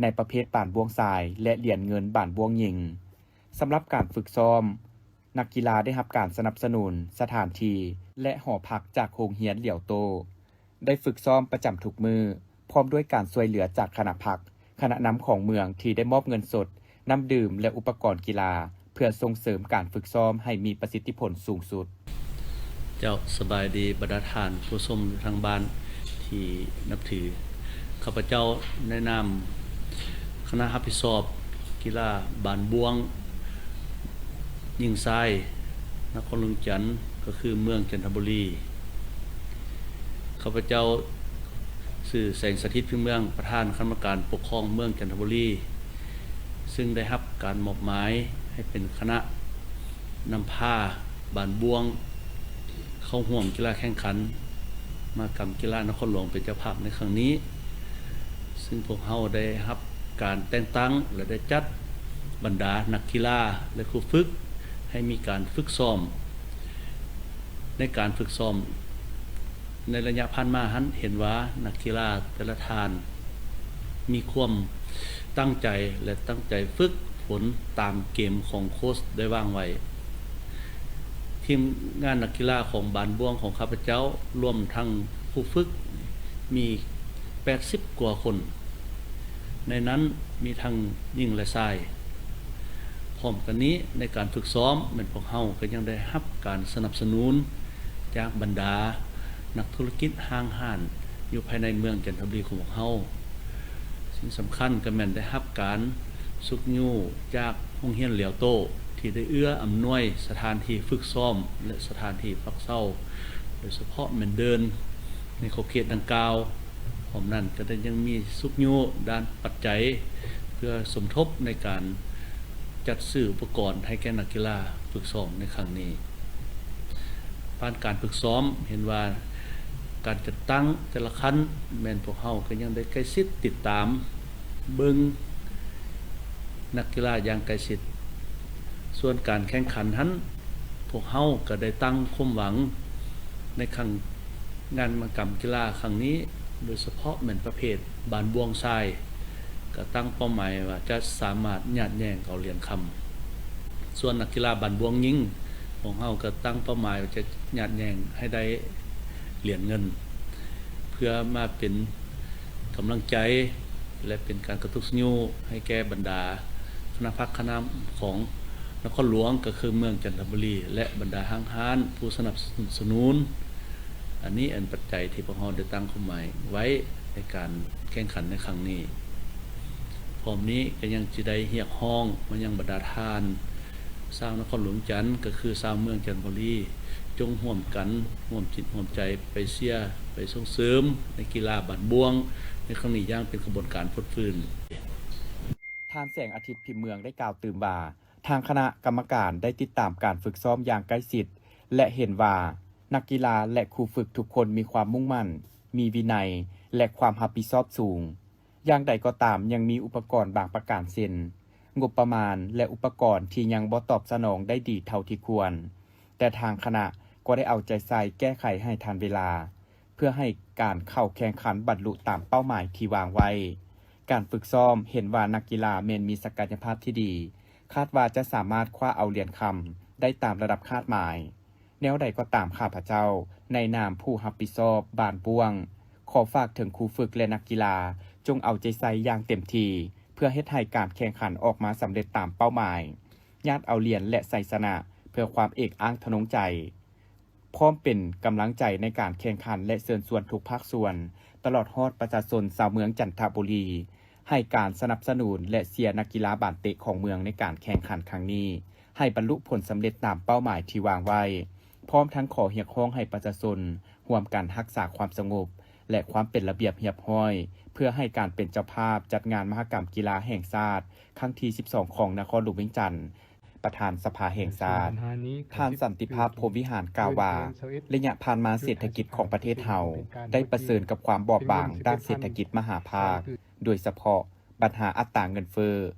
ໃນປະເພດບານບ້ວງຊາຍ ແລະ ຫຼຽນເງິນບານບ້ວງຍິງ. ສຳລັບການຝຶກຊ້ອມ, ນັກກິລາໄດ້ຮັບການສະໜັບສະໜູນສະຖານທີ່ ແລະ ຫໍພັກຈາກໂຮງຮຽນຫຼຽວໂຕ້, ໄດ້ຝຶກຊ້ອມປະຈຳທຸກມື້ ພ້ອມດ້ວຍການຊ່ວຍເຫຼືອຈາກຄະນະພັກ, ຄະນະນຳຂອງເມືອງທີ່ໄດ້ມອບເງິນສົດ, ນ້ຳດື່ມ ແລະ ອຸປະກອນກິລາ ເພື່ອສົ່ງເສີມການຝຶກຊ້ອມໃຫ້ມີປະສິດທິຜົນສູງສຸດ. ເຈົ້າ, ສະບາຍດີບັນດາທ່ານຜູ້ຊົມຢູ່ທາງບ້ານທີ່ນັບຖື. ຂ້າພະເຈົ້າໃນນາມຄະນະຮັບຜິດຊອບກິລາບານບ້ວງຍິງຊາຍນະຄອນຫຼວງວຽງຈັນ ກໍຄືເມືອງຈັນທະບູລີ. ຂ້າພະເຈົ້າຊື່ ແສງສະຖິດ ພິມເມືອງ, ປະທານຄະນະກຳມະການປົກຄອງເມືອງຈັນທະບູລີ, ຊຶ່ງໄດ້ຮັບການມອບໝາຍໃຫ້ເປັນຄະນະນຳພາບານບ້ວງເຂົ້າຮ່ວມກິລາແຂ່ງຂັນມະຫະກຳກິລານະຄອນຫຼວງເປັນເຈົ້າພາບໃນຄັ້ງນີ້, ຊຶ່ງພວກເຮົາໄດ້ຮັບການແຕ່ງຕັ້ງ ແລະ ໄດ້ຈັດບັນດານັກກິລາ ແລະ ຄູຝຶກໃຫ້ມີການຝຶກຊ້ອມ. ໃນການຝຶກຊ້ອມໃນໄລຍະຜ່ານມາຫັ້ນ ເຫັນວ່ານັກກິລາແຕ່ລະທ່ານມີຄວາມຕັ້ງໃຈ ແລະ ຕັ້ງໃຈຝຶກຝົນຕາມເກມຂອງໂຄຊໄດ້ວາງໄວ້. ທີມງານນັກກິລາຂອງບານບ້ວງຂອງຂ້າພະເຈົ້າ ລວມທັງຜູ້ຝຶກ ມີແປດສິບກວ່າຄົນ, ໃນນັ້ນມີທັງຍິງ ແລະ ຊາຍ. ພ້ອມກັນນີ້, ໃນການຝຶກຊ້ອມແມ່ນພວກເຮົາກໍຍັງໄດ້ຮັບການສະໜັບສະໜູນຈາກບັນດານັກທຸລະກິດຫ້າງຮ້ານຢູ່ພາຍໃນເມືອງຈັນທະບູລີຂອງພວກເຮົາ. ສິ່ງສຳຄັນກໍແມ່ນໄດ້ຮັບການຊຸກຍູ້ຈາກໂຮງຮຽນຫຼຽວໂຕ້ ທີ່ໄດ້ເອື້ອອຳນວຍສະຖານທີ່ຝຶກຊ້ອມ ແລະ ສະຖານທີ່ພັກເຊົາ, ໂດຍສະເພາະແມ່ນເດີ່ນໃນຂອບເຂດດັ່ງກ່າວ. ພ້ອມນັ້ນກໍໄດ້ຍັງມີຊຸກຍູ້ດ້ານປັດໄຈ ເພື່ອສົມທົບໃນການຈັດຊື້ອຸປະກອນໃຫ້ແກ່ນັກກິລາຝຶກຊ້ອມໃນຄັ້ງນີ້. ຜ່ານການຝຶກຊ້ອມ ເຫັນວ່າການຈັດຕັ້ງແຕ່ລະຂັ້ນ ແມ່ນພວກເຮົາກໍຍັງໄດ້ໃກ້ຊິດຕິດຕາມເບິ່ງນັກກິລາຢ່າງໃກ້ຊິດ. ສ່ວນການແຂ່ງຂັນຫັ້ນ ພວກເຮົາກໍໄດ້ຕັ້ງຄວາມຫວັງໃນຄັ້ງ ງານມະຫະກຳກິລາຄັ້ງນີ້, ໂດຍສະເພາະແມ່ນປະເພດບານບ້ວງຊາຍ, ກໍຕັ້ງເປົ້າໝາຍວ່າຈະສາມາດຍາດແຍ່ງເອົາຫຼຽນຄຳ. ສ່ວນນັກກິລາບານບ້ວງຍິງຂອງເຮົາ ກໍຕັ້ງເປົ້າໝາຍວ່າຈະຍາດແຍ່ງໃຫ້ໄດ້ຫຼຽນເງິນ, ເພື່ອມາເປັນກຳລັງໃຈ ແລະ ເປັນການກະຕຸກຍູ້ໃຫ້ແກ່ບັນດາຄະນະພັກຄະນະຂອງນະຄອນຫຼວງ ກໍຄືເມືອງຈັນທະບູລີ ແລະ ບັນດາຫ້າງຮ້ານຜູ້ສະໜັບສະໜູນ. ອັນນີ້ເປັນປັດໄຈທີ່ພວກເຮົາໄດ້ຕັ້ງຄວາມໝາຍໄວ້ໃນການແຂ່ງຂັນໃນຄັ້ງນີ້. ພ້ອມນີ້ກໍຍັງຈະໄດ້ຮຽກຮ້ອງມາຍັງບັນດາທ່ານຊາວນະຄອນຫຼວງວຽງຈັນ ກໍຄືຊາວເມືອງຈັນທະບູລີ ຈົ່ງຮ່ວມກັນຮ່ວມຈິດຮ່ວມໃຈໄປເຊຍ ໄປສົ່ງເສີມໃນກິລາບານບ້ວງໃນຄັ້ງນີ້ຢ່າງເປັນຂະບວນການຟົດຟື້ນ. ທ່ານ ແສງອາທິດ ພິມເມືອງ ໄດ້ກ່າວຕື່ມວ່າ ທາງຄະນະກຳມະການໄດ້ຕິດຕາມການຝຶກຊ້ອມຢ່າງໃກ້ຊິດ ແລະ ເຫັນວ່ານັກກິລາ ແລະ ຄູຝຶກທຸກຄົນມີຄວາມມຸ່ງໝັ້ນ, ມີວິໄນ ແລະ ຄວາມຮັບຜິດຊອບສູງ. ຢ່າງໃດກໍຕາມ, ຍັງມີອຸປະກອນບາງປະການ ເຊັ່ນ ງົບປະມານ ແລະ ອຸປະກອນທີ່ຍັງບໍ່ຕອບສະໜອງໄດ້ດີເທົ່າທີ່ຄວນ, ແຕ່ທາງຄະນະກໍໄດ້ເອົາໃຈໃສ່ແກ້ໄຂໃຫ້ທັນເວລາ ເພື່ອໃຫ້ການເຂົ້າແຂ່ງຂັນບັນລຸຕາມເປົ້າໝາຍທີ່ວາງໄວ້. ການຝຶກຊ້ອມເຫັນວ່ານັກກິລາແມ່ນມີສັກກະຍະພາບທີ່ດີ, ຄາດວ່າຈະສາມາດຄວ້າເອົາຫຼຽນຄຳໄດ້ຕາມລະດັບຄາດໝາຍ. ແນວໃດກໍຕາມ, ຂ້າພະເຈົ້າໃນນາມຜູ້ຮັບຜິດຊອບບ້ານບ້ວງ ຂໍຝາກເຖິງຄູຝຶກ ແລະ ນັກກິລາ ຈົ່ງເອົາໃຈໃສ່ຢ່າງເຕັມທີ່ ເພື່ອເຮັດໃຫ້ການແຂ່ງຂັນອອກມາສຳເລັດຕາມເປົ້າໝາຍ, ຍາດເອົາຫຼຽນ ແລະ ໄຊຊະນະ ເພື່ອຄວາມເອກອ້າງທະນົງໃຈ. ພ້ອມເປັນກຳລັງໃຈໃນການແຂ່ງຂັນ ແລະ ເຊີນຊວນທຸກພາກສ່ວນ ຕະຫຼອດຮອດປະຊາຊົນຊາວເມືອງຈັນທະບູລີ ໃຫ້ການສະໜັບສະໜູນ ແລະ ເຊຍນັກກິລາບານເຕະຂອງເມືອງໃນການແຂ່ງຂັນຄັ້ງນີ້ ໃຫ້ບັນລຸຜົນສຳເລັດຕາມເປົ້າໝາຍທີ່ວາງໄວ້, ພ້ອມທັງຂໍຮຽກຮ້ອງໃຫ້ປະຊາຊົນຮ່ວມກັນຮັກສາຄວາມສະຫງົບ ແລະ ຄວາມເປັນລະບຽບຮຽບຮ້ອຍ ເພື່ອໃຫ້ການເປັນເຈົ້າພາບຈັດງານມະຫະກຳກິລາແຫ່ງຊາດຄັ້ງທີສິບສອງ ຂອງນະຄອນຫຼວງວຽງຈັນ. ປະທານສະພາແຫ່ງຊາດ ທ່ານ ສັນຕິພາບ ພົມວິຫານ ກ່າວວ່າ ໄລຍະຜ່ານມາເສດຖະກິດຂອງປະເທດເຮົາໄດ້ປະເຊີນກັບຄວາມບອບບາງດ້ານເສດຖະກິດມະຫາພາກ, ໂດຍສະເພາະບັນຫາອັດຕາເງິນເຟີ້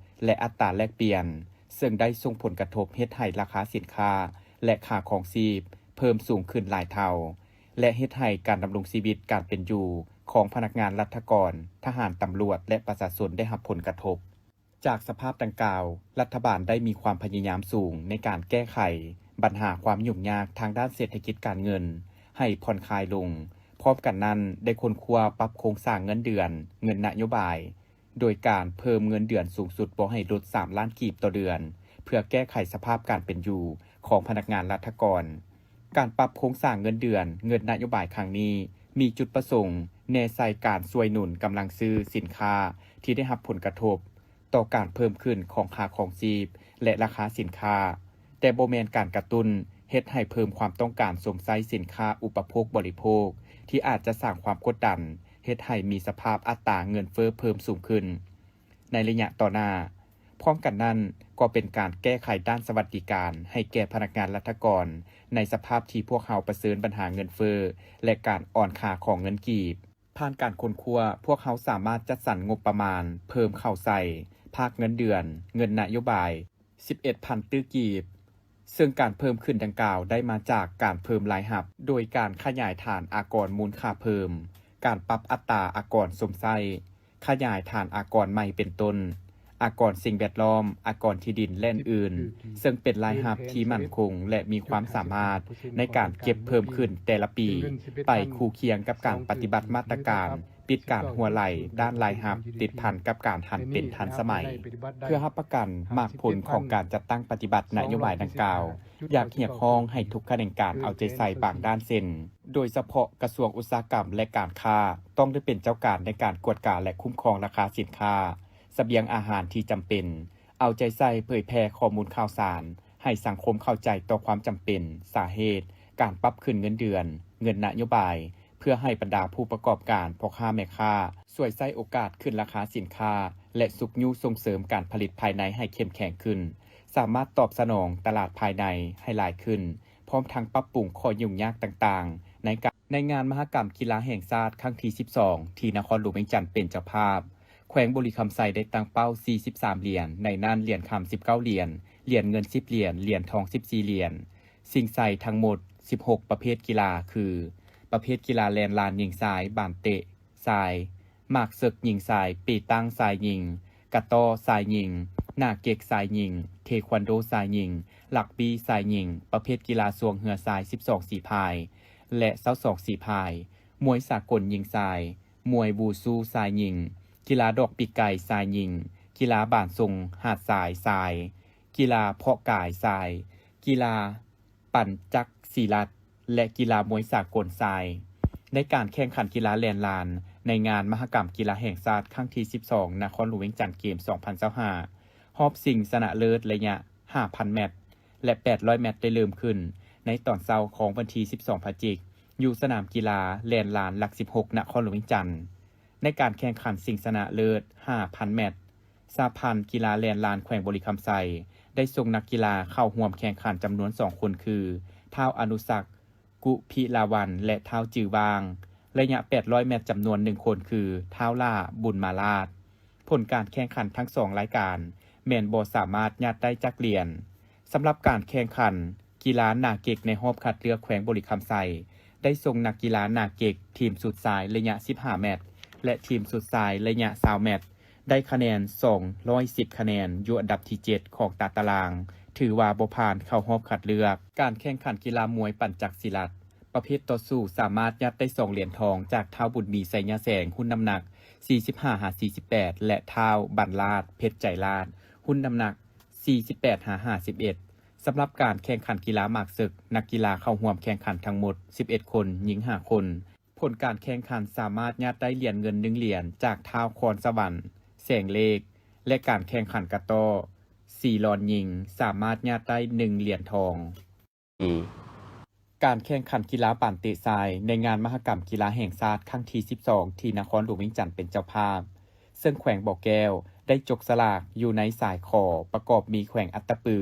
ແລະ ອັດຕາແລກປ່ຽນ, ເຊິ່ງໄດ້ສົ່ງຜົນກະທົບເຮັດໃຫ້ລາຄາສິນຄ້າ ແລະ ຄ່າຄອງຊີບເພີ່ມສູງຂຶ້ນຫຼາຍເທົ່າ ແລະ ເຮັດໃຫ້ການດຳລົງຊີວິດການເປັນຢູ່ຂອງພະນັກງານລັດຖະກອນ, ທະຫານ, ຕຳຫຼວດ ແລະ ປະຊາຊົນໄດ້ຮັບຜົນກະທົບ. ຈາກສະພາບດັ່ງກ່າວ, ລັດຖະບານໄດ້ມີຄວາມພະຍາຍາມສູງໃນການແກ້ໄຂ ບັນຫາຄວາມຫຍຸ້ງຍາກທາງດ້ານເສດຖະກິດການເງິນໃຫ້ຜ່ອນຄາຍລົງ. ພ້ອມກັນນັ້ນ, ໄດ້ຄົ້ນຄວ້າປັບໂຄງສ້າງເງິນເດືອນ, ເງິນນະໂຍບາຍ, ໂດຍການເພີ່ມເງິນເດືອນສູງສຸດບໍ່ໃຫ້ຫຼຸດສາມລ້ານກີບຕໍ່ເດືອນ ເພື່ອແກ້ໄຂສະພາບການເປັນຢູ່ຂອງພະນັກງານລັດຖະກອນ. ການປັບໂຄງສ້າງເງິນເດືອນ, ເງິນນະໂຍບາຍຄັ້ງນີ້ ມີຈຸດປະສົງແນໃສ່ການຊ່ວຍໜູນກຳລັງຊື້ສິນຄ້າທີ່ໄດ້ຮັບຜົນກະທົບຕໍ່ການເພີ່ມຂຶ້ນຂອງຄ່າຄອງຊີບ ແລະ ລາຄາສິນຄ້າ, ແຕ່ບໍ່ແມ່ນການກະຕຸ້ນເຮັດໃຫ້ເພີ່ມຄວາມຕ້ອງການຊົມໃຊ້ສິນຄ້າອຸປະໂພກບໍລິໂພກ ທີ່ອາດຈະສ້າງຄວາມກົດດັນ ເຮັດໃຫ້ມີສະພາບອັດຕາເງິນເຟີ້ເພີ່ມສູງຂຶ້ນ. ໃນໄລຍະຕໍ່ໜ້າ. ພ້ອມກັນນັ້ນ, ກໍເປັນການແກ້ໄຂດ້ານສະຫວັດດີການໃຫ້ແກ່ພະນັກງານລັດຖະກອນ ໃນສະພາບທີ່ພວກເຮົາປະເຊີນບັນຫາເງິນເຟີ້ ແລະ ການອ່ອນຄ່າຂອງເງິນກີບ. ຜ່ານການຄົ້ນຄວ້າ, ພວກເຮົາສາມາດຈັດສັນງົບປະມານເພີ່ມເຂົ້າໃສ່ພາກເງິນເດືອນ, ເງິນນະໂຍບາຍ ສິບເອັດພັນຕື້ກີບ, ເຊິ່ງການເພີ່ມຂຶ້ນດັ່ງກ່າວໄດ້ມາຈາກການເພີ່ມລາຍຮັບ ໂດຍການຂະຫຍາຍຖານອາກອນມູນຄ່າເພີ່ມ, ການປັບອັດຕາອາກອນຊົມໃຊ້, ຂະຫຍາຍຖານອາກອນໃໝ່ເປັນຕົ້ນ ອາກອນສິ່ງແວດລ້ອມ, ອາກອນທີ່ດິນ ແລະ ອື່ນໆ, ເຊິ່ງເປັນລາຍຮັບທີ່ໝັ້ນຄົງ ແລະ ມີຄວາມສາມາດໃນການເກັບເພີ່ມຂຶ້ນແຕ່ລະປີ, ໄປຄູ່ຄຽງກັບການປະຕິບັດມາດຕະການ ປິດການຮົ່ວໄຫຼດ້ານລາຍຮັບ ຕິດພັນກັບການຫັນເປັນທັນສະໄໝ. ເພື່ອຮັບປະກັນໝາກຜົນຂອງການຈັດຕັ້ງປະຕິບັດນະໂຍບາຍດັ່ງກ່າວ, ຢາກຮຽກຮ້ອງໃຫ້ທຸກຂະແໜງການເອົາໃຈໃສ່ບາງດ້ານເຊັ່ນ, ໂດຍສະເພາະກະຊວງອຸດສາຫະກຳ ແລະ ການຄ້າ ຕ້ອງໄດ້ເປັນເຈົ້າການໃນການກວດກາ ແລະ ຄຸ້ມຄອງລາຄາສິນຄ້າ, ສະບຽງອາຫານທີ່ຈຳເປັນ, ເອົາໃຈໃສ່ເຜີຍແຜ່ຂໍ້ມູນຂ່າວສານໃຫ້ສັງຄົມເຂົ້າໃຈຕໍ່ຄວາມຈຳເປັນ, ສາເຫດ, ການປັບຂຶ້ນເງິນເດືອນ, ເງິນນະໂຍບາຍ, ເພື່ອໃຫ້ບັນດາຜູ້ປະກອບການ, ພໍ່ຄ້າແມ່ຄ້າ ຊ່ວຍໃຊ້ໂອກາດຂຶ້ນລາຄາສິນຄ້າ ແລະ ຊຸກຍູ້ສົ່ງເສີມການຜະລິດພາຍໃນໃຫ້ເຂັ້ມແຂງຂຶ້ນ, ສາມາດຕອບສະໜອງຕະຫຼາດພາຍໃນໃຫ້ຫຼາຍຂຶ້ນ, ພ້ອມທັງປັບປຸງຂໍ້ຫຍຸ້ງຍາກຕ່າງໆ ໃນການ ໃນງານມະຫະກຳກິລາແຫ່ງຊາດຄັ້ງທີສິບສອງ ທີ່ນະຄອນຫຼວງວຽງຈັນເປັນເຈົ້າພາບ, ແຂວງບໍລິຄຳໄຊໄດ້ຕັ້ງເປົ້າສີ່ສິບສາມຫຼຽນ, ໃນນັ້ນຫຼຽນຄຳສິບເກົ້າຫຼຽນ, ຫຼຽນເງິນສິບຫຼຽນ, ຫຼຽນທອງສິບສີ່ຫຼຽນ, ຊິງໄຊທັງໝົດສິບຫົກປະເພດກິລາ ຄື ປະເພດກິລາແລ່ນລານຍິງຊາຍ, ບານເຕະຊາຍ, ໝາກເສິກຍິງຊາຍ, ເປຕັງຊາຍຍິງ, ກະຕໍ້ຊາຍຍິງ, ໜ້າເກັກຊາຍຍິງ, ເທຄວັນໂດຊາຍຍິງ, ຣັກບີ້ຊາຍຍິງ, ປະເພດກິລາຊ່ວງເຮືອຊາຍສິບສອງສີພາຍ ແລະ ຊາວສອງສີພາຍ, ມວຍສາກົນຍິງຊາຍ, ມວຍວູຊູຊາຍຍິງ, ກິລາດອກປີກໄກ່ຊາຍຍິງ, ກິລາບານຊົງຫາດຊາຍຊາຍ, ກິລາເພາະກາຍຊາຍ, ກິລາ ປັ່ນຈັກສີລັດ ແລະ ກິລາມວຍສາກົນຊາຍ. ໃນການແຂ່ງຂັນກິລາແລ່ນລານ ໃນງານມະຫະກຳກິລາແຫ່ງຊາດຄັ້ງທີສິບສອງ ນະຄອນຫຼວງວຽງຈັນເກມສອງພັນຊາວຫ້າ ຮອບຊິງຊະນະເລີດໄລຍະຫ້າພັນແມັດ ແລະ ແປດຮ້ອຍແມັດ ໄດ້ເລີ່ມຂຶ້ນໃນຕອນເຊົ້າຂອງວັນທີສິບສອງພະຈິກ ຢູ່ສະໜາມກິລາແລ່ນລານຫຼັກສິບຫົກ ນະຄອນຫຼວງວຽງຈັນ. ໃນການແຂ່ງຂັນຊິງຊະນະເລີດຫ້າພັນແມັດ, ສະຫະພັນກິລາແລ່ນລານແຂວງບໍລິຄຳໄຊ ໄດ້ສົ່ງນັກກິລາເຂົ້າຮ່ວມແຂ່ງຂັນຈຳນວນສອງຄົນ ຄື ທ້າວ ອະນຸສັກ ກຸພິລາວັນ ແລະ ທ້າວ ຈື່ຫວ່າງ, ໄລຍະແປດຮ້ອຍແມັດ ຈຳນວນໜຶ່ງຄົນ ຄື ທ້າວ ຫຼ້າ ບຸນມາລາດ. ຜົນການແຂ່ງຂັນທັງສອງລາຍການແມ່ນບໍ່ສາມາດຍາດໄດ້ຈັກຫຼຽນ. ສຳລັບການແຂ່ງຂັນກິລາໜາເກັກໃນຮອບຄັດເລືອກແຂວງບໍລິຄຳໄຊ ໄດ້ສົ່ງນັກກິລາໜາເກັກທີມຊຸດຊາຍໄລຍະສິບຫ້າແມັດ ແລະ ທີມຊຸດຊາຍໄລຍະຊາວແມັດ ໄດ້ຄະແນນສອງຮ້ອຍສິບຄະແນນ ຢູ່ອັນດັບທີເຈັດຂອງຕາຕະລາງ, ຖືວ່າບໍ່ຜ່ານເຂົ້າຮອບຄັດເລືອກ. ການແຂ່ງຂັນກິລາມວຍປັນຈັກສີລັດ ປະເພດຕໍ່ສູ້ສາມາດຍາດໄດ້ສອງຫຼຽນທອງ ຈາກທ້າວ ບຸນມີ ໄຊຍະແສງ ຮຸ່ນນ້ຳໜັກສີ່ສິບຫ້າຫາສີ່ສິບແປດ ແລະ ທ້າວ ບັນລາດ ເພັດໃຈລາດ ຮຸ່ນນ້ຳໜັກສີ່ສິບແປດຫາຫ້າສິບເອັດ. ສຳລັບການແຂ່ງຂັນກິລາໝາກເສິກ, ນັກກິລາເຂົ້າຮ່ວມແຂ່ງຂັນທັງໝົດສິບເອັດຄົນ, ຍິງຫ້າຄົນ. ຜົນການແຂ່ງຂັນສາມາດຍາດໄດ້ຫຼຽນເງິນໜຶ່ງຫຼຽນຈາກທ້າວ ຄອນສະຫວັນ ແສງເລກ ແລະ ການແຂ່ງຂັນກະຕໍ້ ສີລອນຍິງ ສາມາດຍາດໄດ້ໜຶ່ງຫຼຽນທອງ. ການແຂ່ງຂັນກິລາບານເຕະຊາຍ ໃນງານມະຫະກຳກິລາແຫ່ງຊາດຄັ້ງທີສິບສອງ ທີ່ນະຄອນຫຼວງວຽງຈັນເປັນເຈົ້າພາບ, ເຊິ່ງແຂວງບໍ່ແກ້ວໄດ້ຈົກສະຫຼາກຢູ່ໃນສາຍຂໍ ປະກອບມີແຂວງອັດຕະປື,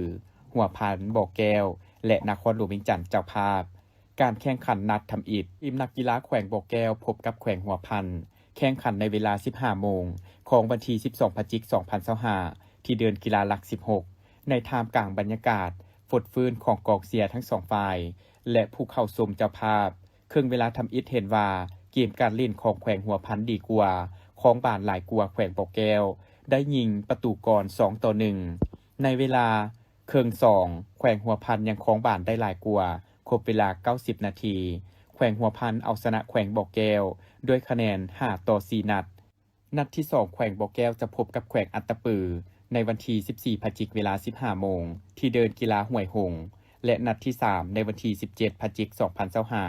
ຫົວພັນ, ບໍ່ແກ້ວ ແລະ ນະຄອນຫຼວງວຽງຈັນເຈົ້າພາບ. ການແຂ່ງຂັນນັດທຳອິດ, ທີມນັກກິລາແຂວງບໍ່ແກ້ວພົບກັບແຂວງຫົວພັນ, ແຂ່ງຂັນໃນເວລາສິບຫ້າໂມງ ຂອງວັນທີສິບສອງພະຈິກ ສອງພັນຊາວຫ້າ ທີ່ເດີ່ນກິລາຫຼັກສິບຫົກ ໃນທ່າມກາງບັນຍາກາດຟົດຟື້ນຂອງກອງເຊຍທັງສອງຝ່າຍ ແລະ ຜູ້ເຂົ້າຊົມເຈົ້າພາບ. ເຄິ່ງເວລາທຳອິດເຫັນວ່າ ເກມການຫຼິ້ນຂອງແຂວງຫົວພັນດີກວ່າ, ຄອງບານຫຼາຍກວ່າແຂວງບໍ່ແກ້ວ, ໄດ້ຍິງປະຕູກ່ອນສອງຕໍ່ໜຶ່ງ ໃນເວລາ ເຄິ່ງສອງ ແຂວງຫົວພັນຍັງຄອງບານໄດ້ຫຼາຍກວ່າ ຄົບເວລາເກົ້າສິບນາທີ ແຂວງຫົວພັນເອົາຊະນະແຂວງບໍ່ແກ້ວດ້ວຍຄະແນນຫ້າຕໍ່ສີ່ນັດ. ນັດທີສອງ ແຂວງບໍ່ແກ້ວຈະພົບກັບແຂວງອັດຕະປື ໃນວັນທີສິບສີ່ພະຈິກ ເວລາສິບຫ້າໂມງ ທີ່ເດີ່ນກິລາຫ້ວຍຫົງ ແລະ ນັດທີສາມ ໃນວັນທີສິບເຈັດພະຈິກ ສອງພັນຊາວຫ້າ